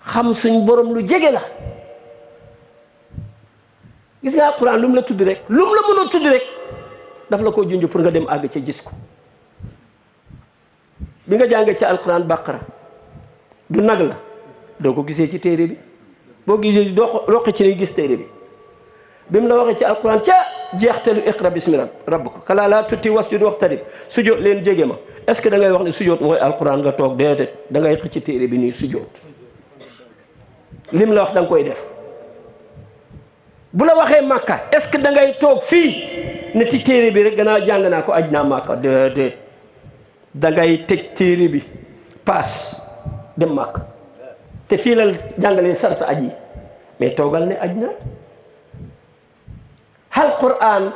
xam suñ borom lu jege la gis nga alquran lu mu la tudd rek lu mu la mën a tudd rek daf la ko junj pour nga dem àgg ca gis ko bi nga jàngee ci alquran baqara du nag la doo ko gisee ci téere bi boo gisee doo roqi ci ni gis téere bi mu la waxee ci alquran ca jeextalu iqra bismi rabbika kala laa tutti wasjud waqtarib sujjóot leen jege ma est-ce que da ngay wax ne sujjóot mooy alquran nga toog déedéet da ngay xëcc ci téere bi nii sujjóot lim la wax da nga koy def bu la waxee màkka est-ce que da ngay toog fii ne ci téere bi rek gannaaw jàng naa ko aj naa màkka déedéet da ngay tëj téere bi paas dem màkka te fii la jàngalee sarta aj yi mais toogal ne aj na alquran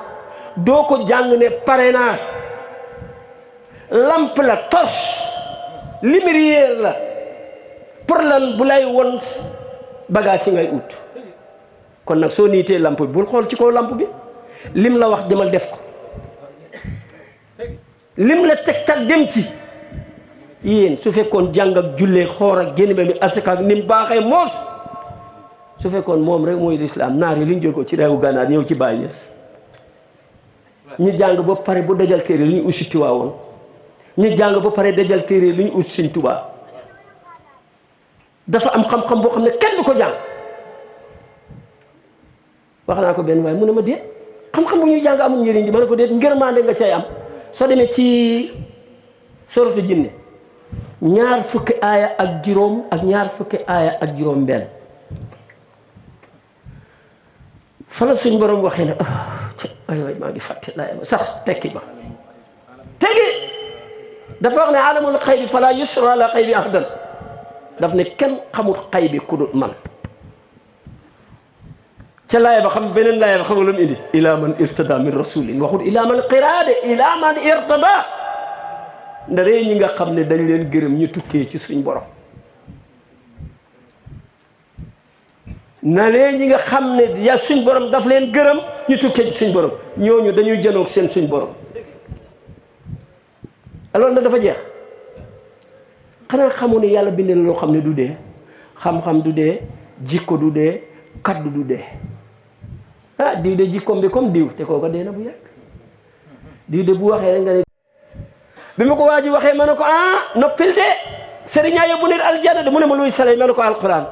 doo ko jàng ne pare naa lampe la torche lumière la pour lan bu lay won bagage yi ngay ut kon nag soo niitee lampe bi bul xool ci kaw lampe bi lim la wax demal def ko lim la tegtal dem ci yéen su fekkoon jàng ak jullee xoor ak génn ba mi asaka ak ni mu baaxee moos su fekkoon moom rek mooy lislaam naar yi li ñu jël ko ci réewu gànnaar ñëw ci Baay Ñas ñu jàng ba pare bu dajal téere li ñu ut si Tiwaawoon ñu jàng ba pare dajal téere li ñu ut Sëñ Tuubaa dafa am xam-xam boo xam ne kenn du ko jàng wax naa ko benn waaye mu ne ma déet xam-xam bu ñuy jàng amul njëriñ di ma ne ko déet ngërmande nga cay am soo demee ci soratu jinne ñaar fukki aaya ak juróom ak ñaar fukki aaya ak juróom benn fa la suñ borom waxee ne ay waay maa ngi fàtte laaya ma sax tekki ba tegi dafa wax ne alamul xaybi fala yusra ala xaybi ahdan daf ne kenn xamul xaybi ku dul man ca laaya ba xam beneen laaya ba xam nga lu mu indi ila man irtada min rasulin waxul ila man qiraade ila man irtada ndaree ñi nga xam ne dañ leen gërëm ñu tukkee ci suñ borom naree ñi nga xam ne ya suñ borom daf leen gërëm ñu tukkee ci suñ borom ñooñu dañuy jënoog seen suñ borom alors nag dafa jeex xanaa xamu ne yàlla bind na loo xam ne du dee xam-xam du dee jikko du dee kaddu du dee ah diw de jikkoom bi comme diw te kooka dee na bu yàgg diw de bu waxee rek nga ne bi ma ko waa ji waxee ma ne ko noppil de sëriñaa yóbbu nit aljanna de mu ne ma luy salay ma ne ko alquran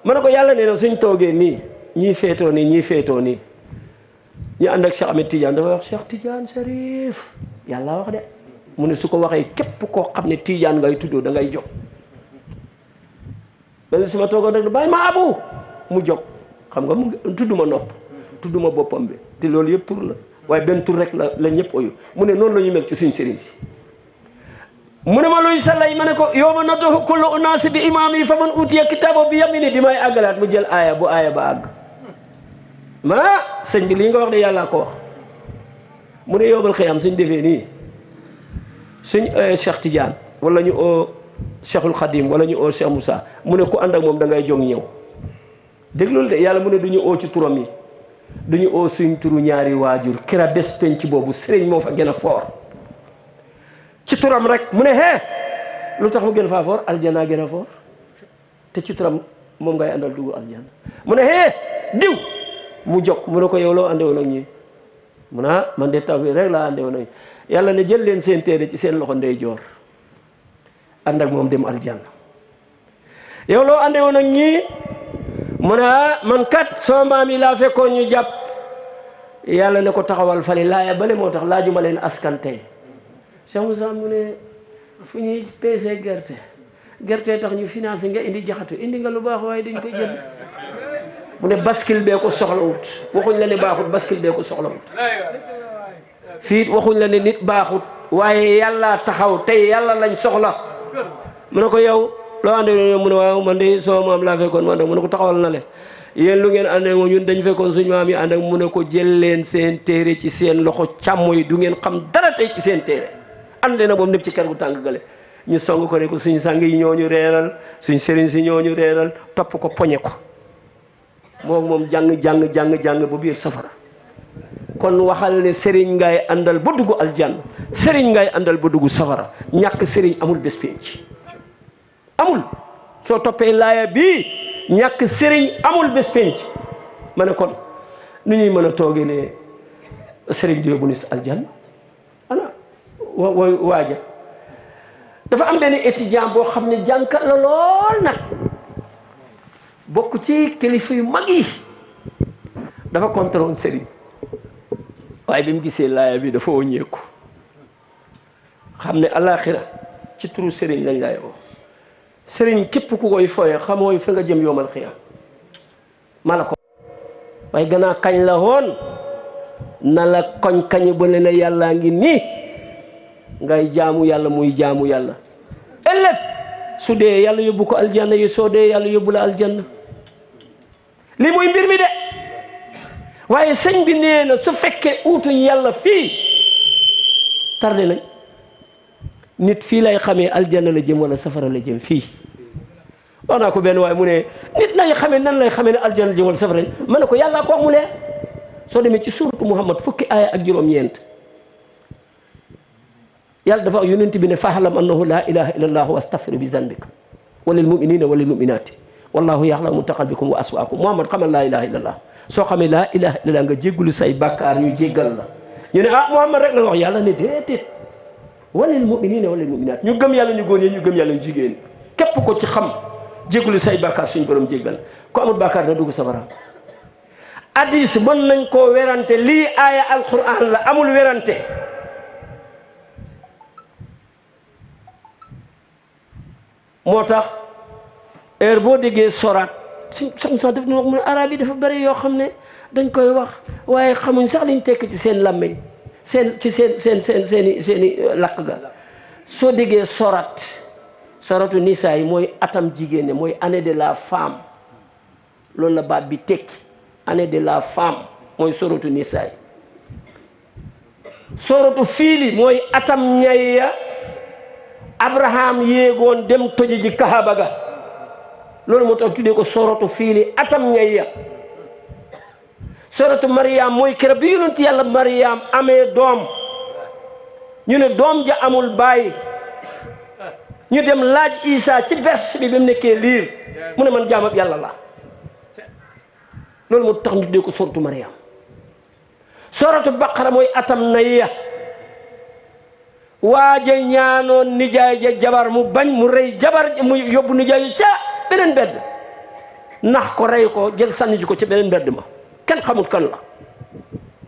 ma ne ko yàlla nee na suñ toogee nii ñii féetoo nii ñii féetoo nii ñu ànd ak Cheikh Ahmed Tidiane dafa wax Cheikh Tidiane Cherif yàlla wax de mu ne su ko waxee képp koo xam ne Tidiane ngay tuddoo da ngay jóg benn su ma toogoon rek bàyyi ma abu mu jóg xam nga mu tudduma nopp tudduma boppam bi te loolu yëpp tur la waaye benn tur rek la ñëpp oyu mu ne noonu la ñu mel ci suñ sëriñ si mu ne ma luy sallay ma ne ko yow ma nad'u kullu unaasi bi imaam yi fa man utiya kitaaba bi yamini bi may àggalaat mu jël aaya bu aaya ba àgg ma sëñ bi lii nga wax de yàllaa ko wax mu ne yowmal xiyaam suñ defee nii suñ Cheikh Tidiane wala ñu oo Cheikhul Khadim wala ñu oo Cheikh Moussa mu ne ku ànd ak moom da ngay jóg ñëw déglul de yàlla mu ne du ñu oo ci turam yi du ñu oo suñ turu ñaari waajur kira bés penc boobu sëriñ moo fa gën a foor ci turam rek mu ne hee lu tax mu gën faa foor aljana gën a foor te ci turam moom ngay àndal dugg aljana mu ne hee diw mu jokk mu ne ko yow loo àndewoon ak ñi mu ne man de taw bi rek laa àndewoon ak ñi yàlla ne jël leen seen téere ci seen loxo ndeyjoor ànd ak moom dem aljanna yow loo àndewoon ak ñi mu ne man kat sama maam yi laa fekkoon ñu jàpp yàlla ne ko taxawal fali laaya bale moo tax laajuma leen askan tey Cheikh Moussa mu ne fu ñuy peesee gerte tax ñu financé nga indi jaxatu indi nga lu baax waaye dañ koy jënd mu ne bascule bee ko soxlawut waxuñ la ne baaxut bascule bee ko soxlawut fii waxuñ la ne nit baaxut waaye yàlla taxaw tey yàlla lañ soxla mu ne ko yow loo ànd mu ne waaw man de soo maam laa fekkoon man de mu ne ko taxawal na le yéen lu ngeen ànd ak ñun dañ fekkoon suñu maam yi ànd ak mu ne ko jël leen seen téere ci seen loxo càmmo yi du ngeen xam dara tey ci seen téere ànd na moom népp ci kër gu tàng gale ñu song ko ne ko suñ sang yi ñooñu reeral suñ sëriñ si ñooñu reeral topp ko poñe ko moom jàng ba biir safara kon waxal ne sëriñ ngay àndal ba dugg aljanna sëriñ ngay àndal ba dugg safara ñàkk sëriñ amul bés penc amul soo toppee laaya bii ñàkk sëriñ amul bés penc ma ne kon nu ñuy mën a toogee ne sëriñ di yóbbu nis aljanna ana waaja dafa am benn étudiant boo xam ne jànkat la lool nag bokk ci kilifa yu mag yi dafa contrôle sëriñ waaye bi mu gisee laaya bi dafa wëññeeku xam ne alaxira ci turu sëriñ lañ lay woo sëriñ képp ku koy fooye xamooy fa nga jëm yoomal xiyaam ma la ko waaye gannaaw kañ la woon na la koñ kañ ba ne yàllaa ngi nii ngay jaamu yàlla muy jaamu yàlla ëllëg su dee yàlla yóbbu ko aljanna yi soo dee yàlla yóbbu la aljanna lii mooy mbir mi de waaye sëñ bi nee na su fekkee uutuñ yàlla fii tardé nañ nit fii lay xamee aljanna la jëm wala safara la jëm fii wax naa ko benn waaye mu ne nit lay xamee nan lay xamee ne aljanna la jëm wala safara ma ne ko yàllaa ko wax mu leer soo demee ci suuratu Muhammad fukki aaya ak juróom-ñeent yàlla dafa wax yonent bi ne fa'lam annahu laa ilaha illa allah wa astaghfir bi zanbika wa lil mu'minina wa lil mu'minati wallahu ya'lamu mutaqallabakum wa aswaakum Muhammad xamal laa ilaha illa allah soo xamee laa ilaha illa allah nga jéggulu say bàkkaar ñu jéggal la ñu ne Muhammad rek la wax yàlla ne déedéet wa lil mu'minina wa lil mu'minati ñu gëm yàlla ñu góor ñi ñu gëm yàlla ñu jigéen ñi képp ko ci xam jéggulu say bàkkaar suñu borom jéggal ko amul bàkkaar na dugg safara hadis mën nañ koo werante lii aaya alquran la amul werante moo tax heure boo déggee soraat sax def na wax mu ne arab yi dafa bëri yoo xam ne dañ koy wax waaye xamuñ sax liñ tekk ci seen làmmiñ seeni lakk ga soo déggee soratu nisaa yi mooy atam jigéen ñi mooy année de la femme loolu la baat bi tekki année de la femme mooy soratu nisaa yi soratu fiili mooy atam ñayya Abraham yéegoon dem toji ji Kaaba ga loolu moo tax tuddee ko soratu fiili atam ñayya soratu Mariam mooy kër bi yonent yàlla Mariam amee doom ñu ne doom ja amul baay ñu dem laaj Isa ci berse bi mu nekkee liir mu ne man jaamab yàlla la loolu moo tax ñu tuddee ko soratu Mariam soratu Baqara mooy atam nayya waaje ñaanoon nijaay ja jabar mu bañ mu rey jabar mu yóbbu nijaay ca beneen mbedd nax ko rey ko jël sànni ji ko ca beneen mbedd ma kenn xamul kan la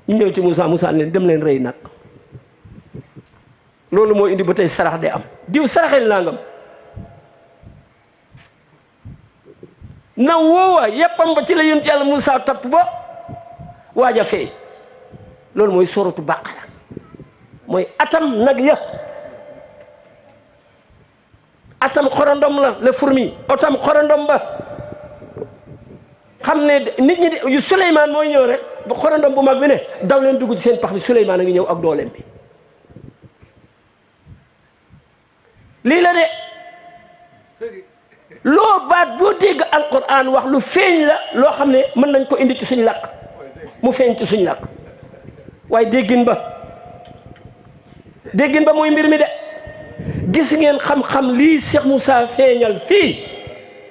ñu ñëw ci Moussa leen dem leen rey nag loolu moo indi ba tey sarax de am diw saraxel nangam na woowa yeppam ba ci la yonent yàlla Moussa topp ba waaj a feeñ loolu mooy soratu Baqara mooy atam nag ya atam xorondom la le fourmi atam xorondom ba xam ne nit ñi yu Souleymane mooy ñëw rek ba xorondom bu mag bi ne daw leen dugg ci seen pax bi Souleymane a ngi ñëw ak dooleem bi lii la de loo baat boo dégg alquran wax lu feeñ la loo xam ne mën nañ ko indi ci suñu làkk mu feeñ ci suñu làkk waaye déggin ba mooy mbir mi de gis ngeen xam-xam lii Cheikh Moussa feeñal fii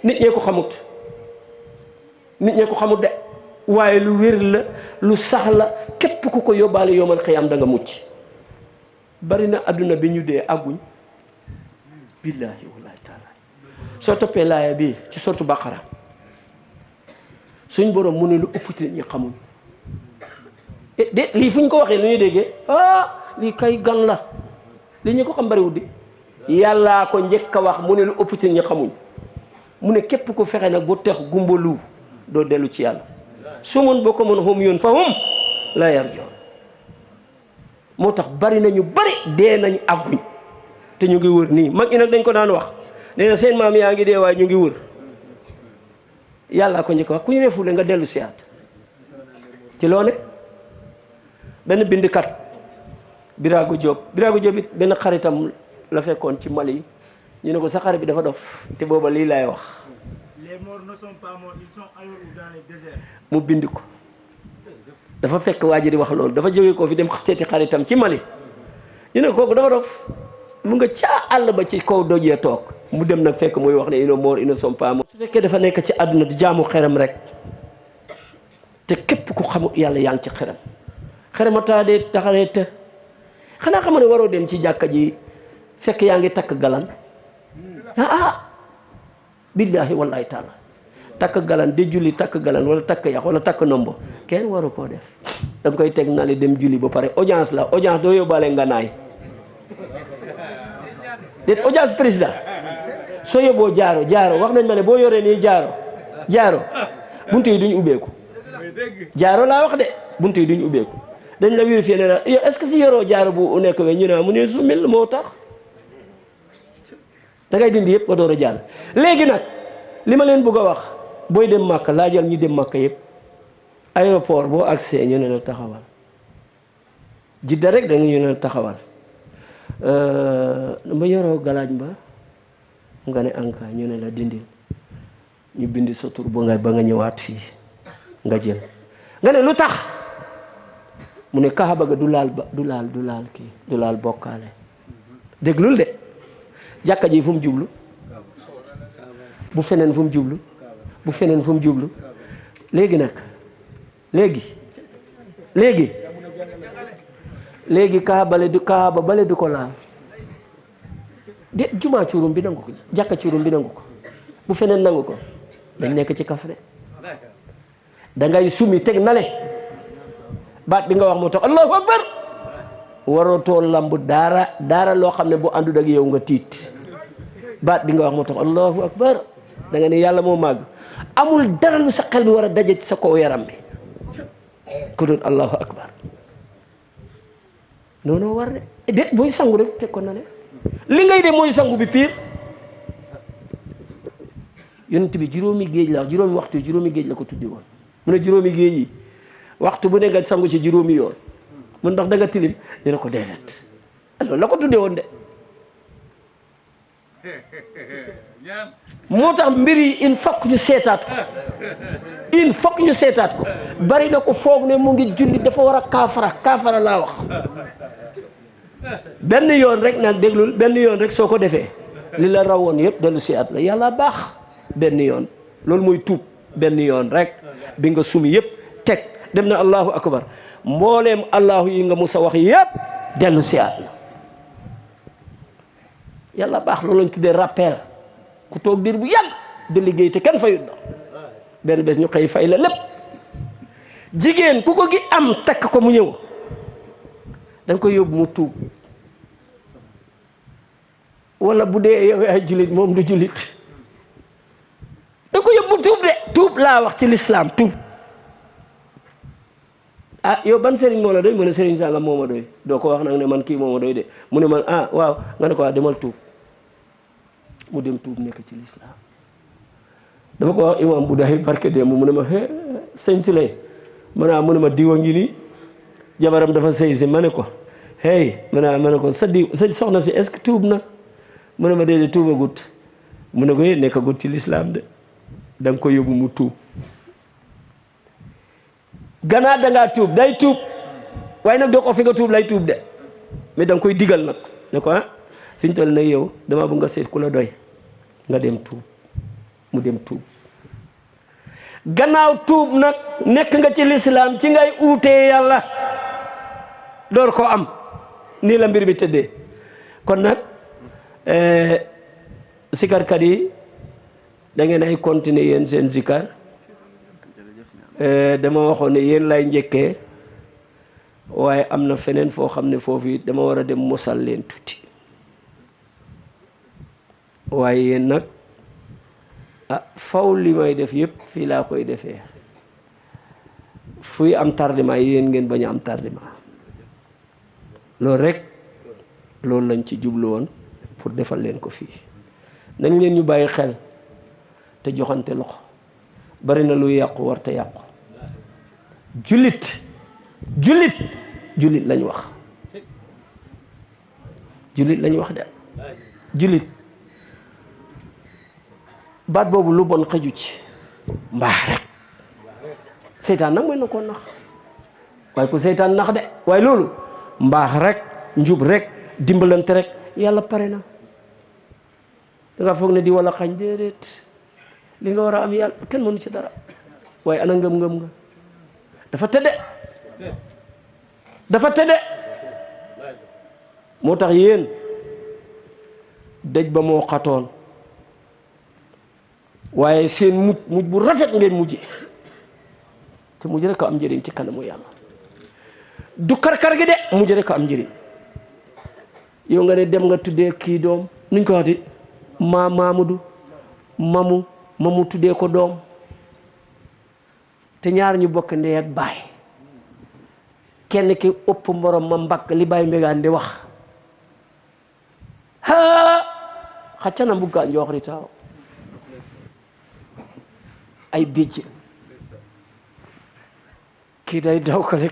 nit ñee ko xamut de waaye lu wér la lu sax la képp ku ko yóbbaale yowmal xiyaam da nga mucc bari na adduna bi ñu dee àgguñ billahi wallahi taala soo toppee laaya bi ci sortu Baqara suñ borom mu ne lu ëpp nit ñi xamuñ de lii fu ñu ko waxee lu ñuy déggee lii kay gan la li ñu ko xam bariwul di yàllaa ko njëkk a wax mu ne lu ëpp nit ñi xamuñ mu ne képp ku fexe nag bu tex gumbalu doo dellu ci yàlla su mun boo ko mën hum yoon fa hum la yarjoon moo tax bari nañu bari dee nañu àgguñ te ñu ngi wër nii mag ñi nag dañ ko daan wax nee na seen maam yaa ngi dee waaye ñu ngi wër yàllaa ko njëkk wax ku ñu refule nga dellu si at ci loo ne benn bindkat Birago Diop it benn xaritam la fekkoon ci Mali ñu ne ko sa xarit bi dafa dof te booba lii laay wax les morts ne sont pas morts, ils sont ailleurs ou dans les déserts. mu bind ko dafa fekk waa ji di wax loolu dafa jógee koo fi dem seeti xaritam ci Mali ñu ne kooku dafa dof mu nga caa àll ba ci kaw dojee toog mu dem nag fekk muy wax ne ils sont morts, ils ne sont pas morts. su fekkee dafa nekk ci àdduna di jaamu xeram rek te képp ku xamul yàlla yaa ngi ci xeram taadee taxaree te xanaa xam ne waroo dem ci jàkka ji fekk yaa ngi takk galan billahi wallahi taala takk galan de julli takk galan wala takk yax wala takk nombo kenn waru koo def da nga koy teg na le dem julli ba pare audience la audience doo yóbbaale nga naay déet audience président soo yóbboo jaaro wax nañ ma ne boo yoree nii jaaro buntu yi duñ ubbeeku jaaro laa wax de buntu yi duñ ubbeeku dañ la vérifier ne la yow est-ce que si yoroo jaaro bu nekk we ñu ne mu ne sumil moo tax da ngay dindi yëpp nga door a jàll léegi nag li ma leen bëgg a wax booy dem Màkka laajal ñu dem Màkka yëpp aéroport boo accès ñu ne la taxawal Jidda rek da nga ñu ne la taxawal ma yoroo galaaj ba nga ne anka ñu ne la dindil ñu bindi sa tur ba nga ñëwaat fii nga jël nga ne lu tax mu ne Kaaba ga du laal bokkaale déglul de jàkka ji fu mu jublu bu feneen fu mu jublu léegi nag léegi kaaba bale du ko laal de jumaa cuurum bi nangu ko jàkka cuurum bi nangu ko bu feneen nangu ko dañ nekk ci kaf de da ngay sumi teg nale baat bi nga wax moo tax allahu akbar waroo too lamb daara loo xam ne bu àndul ak yow nga tiit baat bi nga wax moo tax allahu akbar da nga ne yàlla moo màgg amul dara lu sa xel bi war a daje ci sa kaw yaram bi ku doon allahu akbar noonu war de déet booy sangu rek teg ko na le li ngay de mooy sangu bi piir yonent bi juróomi géej la ko tuddi woon mu ne juróomi géej yi waxtu bu ne nga sangu ci juróomi yoon mun ndax da nga tilim ñu ne ko déedéet loolu la ko tuddee woon de moo tax mbir yi il faut ñu seetaat ko bari na ko foog ne mu ngi julli dafa war a kaafara laa wax benn yoon rek nag déglul benn yoon rek soo ko defee li la rawoon yëpp dellu si at la yàlla baax benn yoon loolu mooy tuub benn yoon rek bi nga sumi yëpp teg dem na allahu akbar mbooleem allahu yi nga musa wax yëpp dellu si at na yàlla baax loolu lañ tuddee rappel ku toog diir bu yàgg de liggéey te kenn fayut la benn bés ñu xëy fay la lépp jigéen ku ko gi am takk ko mu ñëw da nga koy yóbbu mu tuub wala bu dee yow ay jullit moom du jullit da nga koy yóbbu mu tuub de laa wax ci lislaam tuub ah yow ban sëriñ moo la doy mu ne sëriñ sàngam moo ma doy doo ko wax nag ne man kii moo ma doy de mu ne man ah waaw nga ne ko demal tuub mu dem tuub nekk ci lislaam dama ko wax imam bu daay barke démb mu ne ma sëñ si lay mu ne ma diwa ngi nii jabaram dafa sëy si ma ne ko ma ne ko sa soxna si est-ce que tuub na mu ne ma déedéet tuubagut mu ne ko nekkagut ci lislaam de da nga ko yóbbu mu tuub gannaaw dangaa tuub day tuub waaye nag doo ko fi nga tuub lay tuub de mais da nga koy digal nag ne ko fi ñu toll nag yow dama bëgg nga seet ku la doy nga dem tuub mu dem tuub gannaaw tuub nag nekk nga ci lislaam ci ngay uutee yàlla door ko am nii la mbir bi tëddee kon nag sikarkat yi da ngeen ay continuer yéen seen sikar dama waxoon ne yéen lay njëkkee waaye am na feneen foo xam ne foofu it dama war a dem mosal leen tuuti waaye yéen nag faw li may def yëpp fii laa koy defee fuy am tardement yéen ngeen bañ a am tardement loolu rek loolu lañ ci jublu woon pour defal leen ko fii nañ leen ñu bàyyi xel te joxante loxo bari na luy yàqu war te yàqu jullit lañ wax jullit lañ wax de jullit baat boobu lu bon xëju ci mbaax rek seytaan nag mooy na koo nax waaye ku seytaan nax de waaye loolu mbaax rek njub rek dimbalante rek yàlla pare na da nga foog ne di wala xañ déedéet li nga war a am yàlla kenn mënu ci dara waaye ana ngëm-ngëm nga dafa tëdde moo tax yéen dëj ba moo xatoon waaye seen mujj bu rafet ngeen mujje te mujj rek a am njëriñ ci kanamu yàlla du karkar gi de mujj rek a am njëriñ yow nga ne dem nga tuddee kii doom nuñ ko waxati Mamadou mamu tuddee ko doom te ñaar ñu bokk ndey ak baay kenn ki ëpp morom ma mbakk li baay mbegaan di wax xaccana mbugga njooxri taaw ay bijj kii day dawkale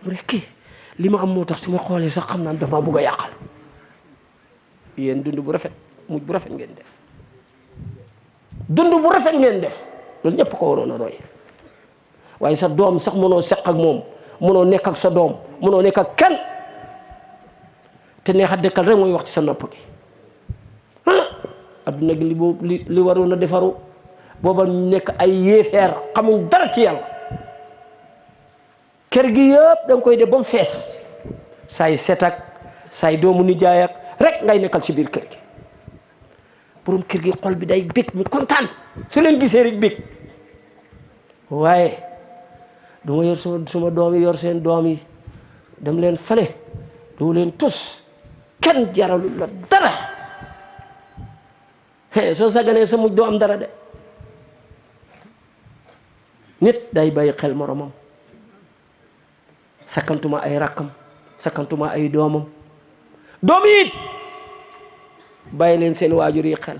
mu ne kii li ma am moo tax su ma xoolee sax xam naa dama bugg a yàqal yéen dund bu rafet mujj bu rafet ngeen def loolu ñëpp ko waroon a roy waaye sa doom sax mënoo seq ak moom mënoo nekk ak sa doom mënoo nekk ak kenn te neex a dëkkal rek mooy wax ci sa nopp gi adduna gi li waroon a defaru booba ñu nekk ay yéefeer xamuñ dara ci yàlla kër gi yëpp da nga koy def ba mu fees say set ak say doomu nijaay ak rek ngay nekkal ci biir kër gi borom kër gi xol bi day bég mu kontaan su leen gisee rek bég waaye du ma yor suma doom yi yor seen doom yi dem leen fale du leen tus kenn jaralu la dara soo sàgganee sa mujj doo am dara de nit day bàyyi xel moromam sakkantuma ay rakkam sakkantuma ay doomam doom yi it bàyyi leen seen waajur yi xel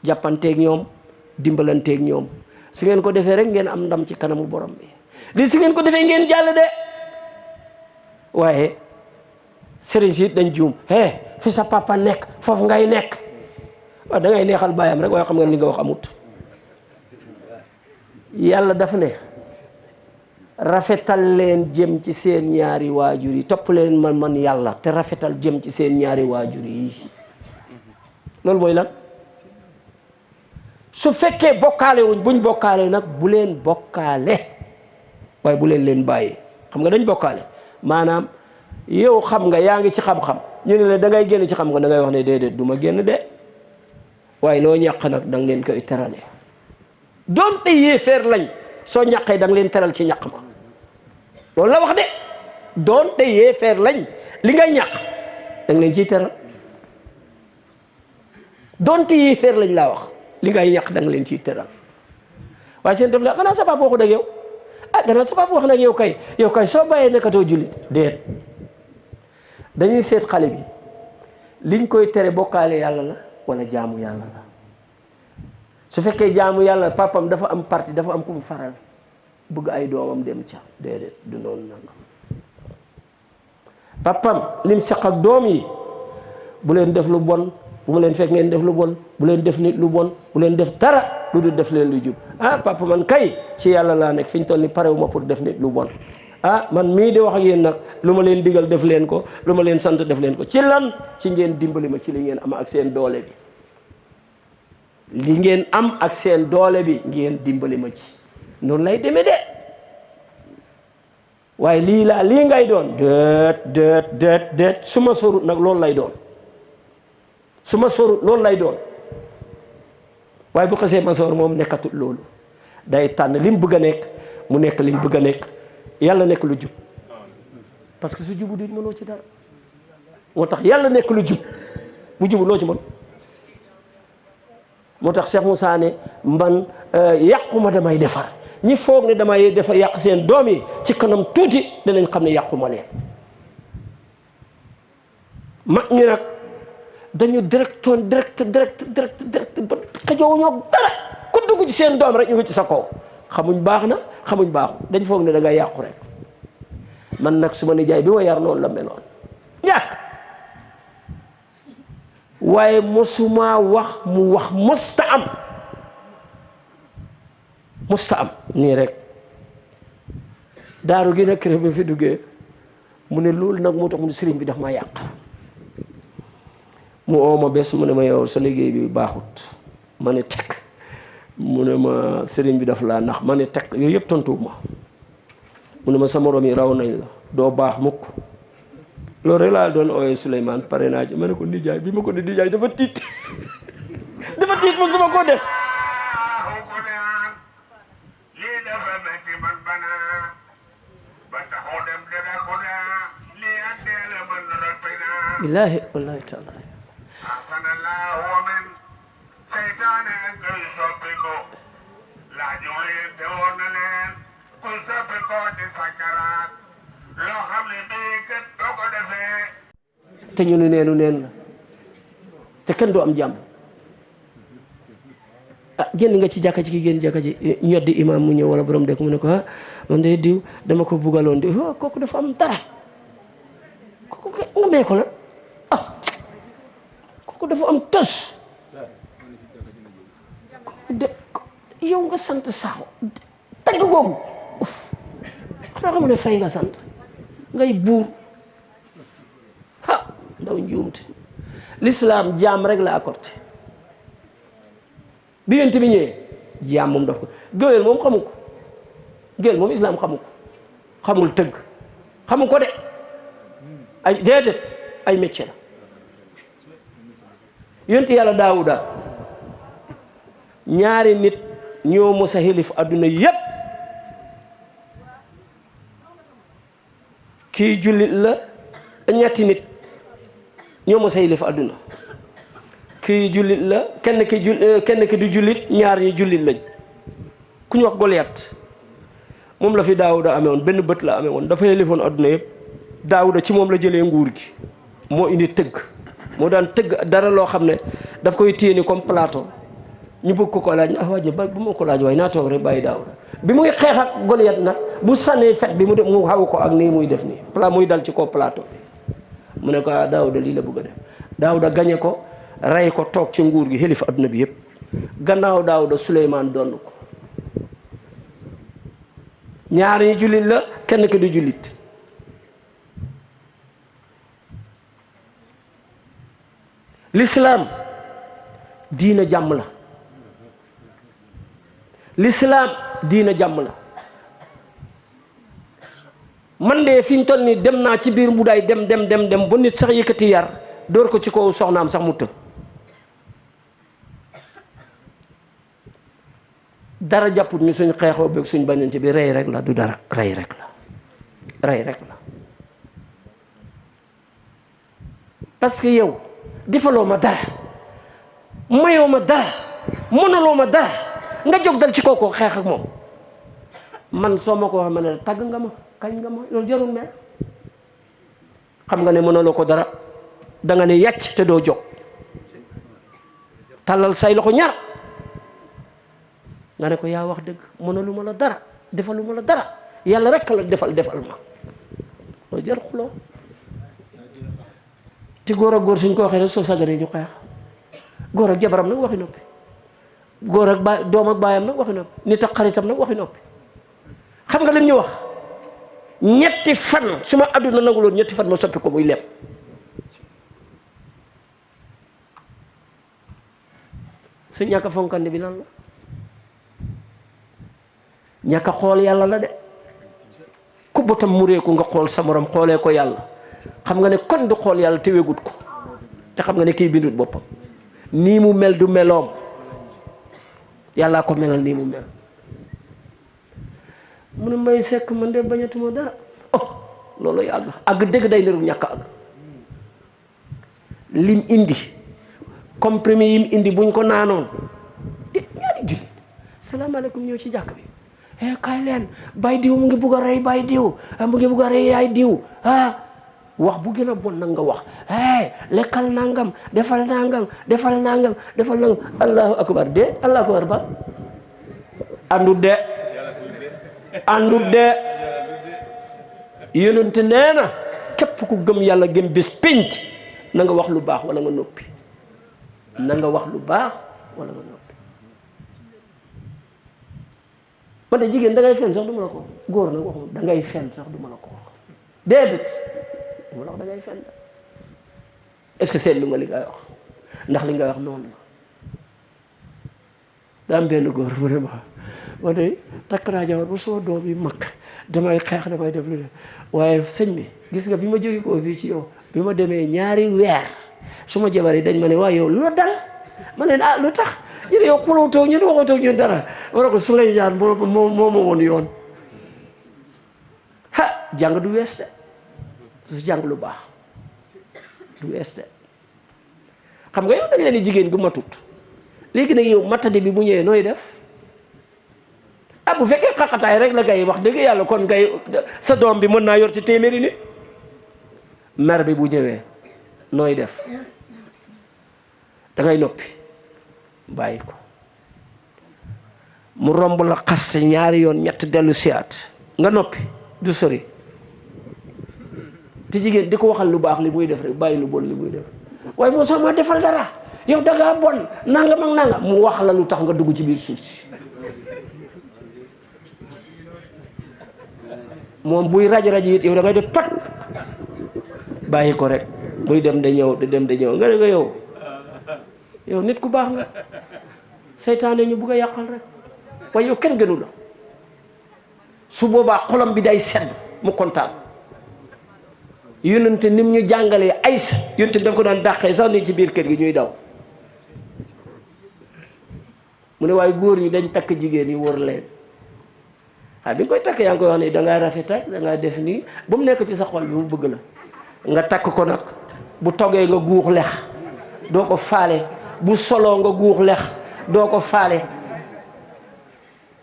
jàppanteeg ñoom dimbalanteeg ñoom su ngeen ko defee rek ngeen am ndam ci kanamu borom bi li su ngeen ko defee ngeen jàll de waaye sëriñ si it dañ juum fi sa papa nekk foofu ngay nekk waaw da ngay neexal baayam rek waaye xam nga li nga wax amut yàlla dafa ne rafetal leen jëm ci seen ñaari waajur yi topp leen man yàlla te rafetal jëm ci seen ñaari waajur yi loolu mooy lan su fekkee bokkaale wuñ buñ bokkaale nag bu leen bokkaale waaye bu leen bàyyi xam nga dañ bokkaale maanaam yow xam nga yaa ngi ci xam-xam ñu ne la da ngay génn ci xam nga da ngay wax ne déedéet du ma génn de waaye loo ñàq nag da nga leen koy terale doonte yéeféer lañ soo ñàqee da nga leen teral ci ñàq ma loolu la wax de doonte yéeféer lañ li ngay ñàq da nga leen ciy teral doonte yéeféer lañ laa wax li ngay ñàq da nga leen ciy teral waaye seen def la xanaa sa papa waxu dëgg yow gannaaw sa papa wax nag yow kay soo bàyyee nekkatoo jullit déet dañuy seet xale bi liñ koy tere bokkaale yàlla la wala jaamu yàlla la su fekkee jaamu yàlla papam dafa am parti dafa am ku mu faral bëgg ay doomam dem ca déedéet du noonu nanga papam lim seq ak doom yi bu leen def lu bon bu mu leen fekk ngeen def lu bon bu leen def nit lu bon bu leen def dara lu dul def leen lu jub papa man kay ci yàlla laa nekk fi ñu toll ni parewuma pour def nit lu bon man mii di wax ak yéen nag lu ma leen digal def leen ko lu ma leen sant def leen ko ci lan ci ngeen dimbali ma ci li ngeen am ak seen doole bi li ngeen am ak seen doole bi ngeen dimbali ma ci noonu lay demee de waaye lii ngay doon déet su ma sorut nag loolu lay doon su ma sorut loolu lay doon waaye bu xasee ma sor moom nekkatul loolu day tànn li mu bëgg a nekk mu nekk li mu bëgg a nekk yàlla nekk lu jub parce que su jubu duñ mënoo ci dara moo tax yàlla nekk lu jub bu jubu loo ci mën moo tax Cheikh Moussa ne man yàquma damay defar ñi foog ne damay defar yàq seen doom yi ci kanam tuuti danañ xam ne yàquma leen mag ñi nag dañu direct ba xëjoowuñoo dara ku dugg ci seen doom rek ñu ngi ci sa kaw xamuñ baax na xamuñ baaxu dañ foog ne da ngay yàqu rek man nag suma nijaay bi ma yar noonu la meloon ñàkk waaye mosuma wax mu wax mosta am nii rek daaru gi nag kër bi fi duggee mu ne loolu nag moo tax mu ne sëriñ bi daf ma yàq mu ooma bés mu ne ma yow sa liggéey bi baaxut ma ne teg mu ne ma sëriñ bi daf laa nax ma ne teg yooyu yëpp tontuwuma mu ne ma sa morom yi raw nañ la doo baax mukk loolu rek laa doon ooyee Souleymane pare naa ci ma ne ko nijaay bi ma ko ne nijaay dafa tiit man sama koo def billaahi wallaahi taala te ñu ne neenu neen la te kenn du am jàmm génn nga ci jàkka ci ki génn jàkka ci ñoddi imam mu ñëw wala borom dëkk mu ne ko man de diw dama ko bugaloon di kooku dafa am dara kooku nga mee ko la kooku dafa am tos kooku de yow nga sant saaw tagg googu xanaa xam ne fay nga sant ngay buur ndaw njuumte l'islam jaam rek la accordé bi yonent bi ñëwee jaam moom daf ko géwél moom xamu ko géwél moom islam xamu ko xamul tëgg xamu ko de ay déedéet ay métier la yonent yàlla daawuda ñaari nit ñoo mos a xilif adduna yépp kii jullit la ñetti nit ñoo mos a xilif adduna kii jullit la kenn ki du jullit ñaar ñi jullit lañ ku ñu wax Goliath moom la fi daawuda amee woon benn bët la amee woon dafa xilifoon adduna yépp daawuda ci moom la jëlee nguur gi moo indi tëgg moo daan tëgg dara loo xam ne daf koy téye comme plateau ñu bëgg ko laaj waa ji bu ma ko laaj waaye naa toog rek bàyyi daawuda bi muy xeex ak Goliath nag bu sànnee fet bi mu xaw ko ak nii muy def nii muy dal ci kaw plateau bi mu ne ko daawuda lii la bëgg a def daawuda gañe ko rey ko toog ci nguur gi xilif adduna bi yëpp gannaaw daawuda Suleymaan donn ko ñaar ñi jullit la kenn ki du jullit l'islam diina jàmm la l'islam diina jàmm la man de fi ñu toll nii dem naa ci biir mbudaay dem ba nit sax yëkkati yar dóor ko ci kaw soxnaam sax mu të dara jàpput ñu suñ xeexoo beeg suñ bañante bi rey rek la du dara rey rek la parce que yow defaloo ma dara mayoo ma dara mënaloo ma dara nga jóg dal ci kooku xeex ak moom man soo ma ko waxee ma ne tàgg nga ma kañ nga ma loolu jarul mer xam nga ne mënuloo ko dara da nga ne yàcc te doo jóg tàllal say loxo ñaar nga ne ko yaa wax dëgg mënaluma la dara defaluma la dara yàlla rek la defal ma loolu jar xuloo te góor ak góor suñ ko waxee rek soo sagaree ñu xeex góor ak jabaram nag waxi noppi góor ak baay doom ak baayam nag waxi noppi nit ak xaritam nag waxi noppi xam nga lim ñu wax ñetti fan su ma àdduna nanguloon ñetti fan ma soppi ko muy lem su ñàkk a fonkandi bi lan la ñàkk a xool yàlla la de ku bëtam mureeku nga xool sa morom xoolee ko yàlla xam nga ne kon du xool yàlla te wegut ko te xam nga ne kii bindut boppam nii mu mel du meloom yàllaa ko melal nii mu mel mu ne may sekk man de bañatuma dara loolu àgg dëgg day niru ñàkk àgg lim indi comprimé yim indi buñ ko naanoon de ñaari jullit salaamaaleykum ñëw ci jàkk bi kaay leen bay diw mu ngi bugg a rey bay diw mu ngi bugg a rey yaay diw wax bu gën a bon nag nga wax lekkal nangam defal nangam allahu akbar de allahu akbar ba andut de yonent nee na képp ku gëm yàlla gëm bis pénc na nga wax lu baax wala nga noppi na nga wax lu baax wala nga noppi man de jigéen da ngay fen sax du ma la ko wax góor nag waxuma da ngay fen sax du ma la ko wax déedéet du ma la wax da ngay fen est-ce que seetlu nga li ngay wax ndax li ngay wax noonu la daa am benn góor mu ne ma de takk naa jabar ba sama doom yi mag damay xeex damay def lu ne waaye sëñ bi gis nga bi ma jógee koo fii ci yow bi ma demee ñaari weer suma jabar yi dañ ma ne waaye yow lu la dal ma ne lu tax ñu ne yow xulawtoo ñun waxatoo ñun dara ma ne ko su lay jaan moo ma woon yoon jàng du wees de su jàng lu baax du wees de xam nga yow dañ leen di jigéen gu matut léegi nag yow matadi bi bu ñëwee nooy def bu fekkee xaqataay rek la gay wax dëgg yàlla kon gay sa doom bi mën naa yor ci téeméeri nit mer bi bu ñëwee nooy def da ngay noppi bàyyi ko mu romb la xas ñaari yoon ñett dellu siyaat nga noppi du sori te jigéen di ko waxal lu baax li muy def rek bàyyi lu bon li muy def waaye moo sax ma defal dara yow da ngaa bon nangam ak nangam mu wax la lu tax nga dugg ci biir suuf si moom buy raj it yow da ngay def pat bàyyi ko rek muy dem da ñëw di dem da ñëw nga ne ko yow nit ku baax nga seytaane ñu bugg a yàqal rek waaye yow kenn gënu la su boobaa xolam bi day sedd mu kontaan yonente nim ñu jàngalee Aysa yonente bi daf ko daan dàqee sax ni ci biir kër gi ñuy daw mu ne waaye góor ñi dañ takk jigéen yi wër leen bi nga koy takk yaa ngi koy wax ni dangaa rafet ak dangaa def nii ba mu nekk ci sa xol bi mu bëgg la nga takk ko nag bu toggee nga guux lex doo ko faale bu soloo nga guux lex doo ko faale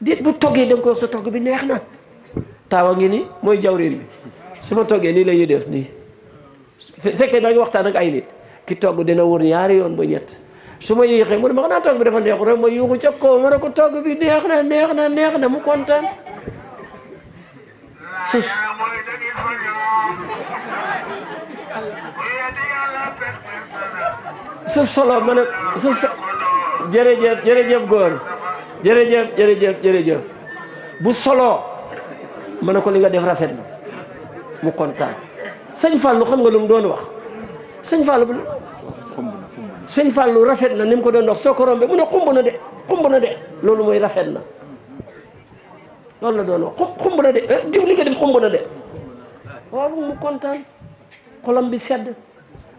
déet bu toggee da nga ko sa togg bi neex na taawa ngi ni mooy jawrin bi su ma toggee nii la ñuy def nii fekkee da nga waxtaan ak ay nit ki togg dina wër ñaari yoon ba ñett su ma yéexee mu ne ma xanaa togg bi dafa neexu rek ma yuuxu ca kaw ma ne ko togg bi neex na mu kontaan su solo ma ne jërëjëf góor jërëjëf bu solo ma ne ko li nga def rafet na mu kontaan sëñ Fallou xam nga lu mu doon wax sëñ Fallou rafet na ni mu ko doon wax soo ko rombee mu ne xumb na de loolu mooy rafet na loolu la doon wax xumb na de diw li nga def xumb na de waaw mu kontaan xolam bi sedd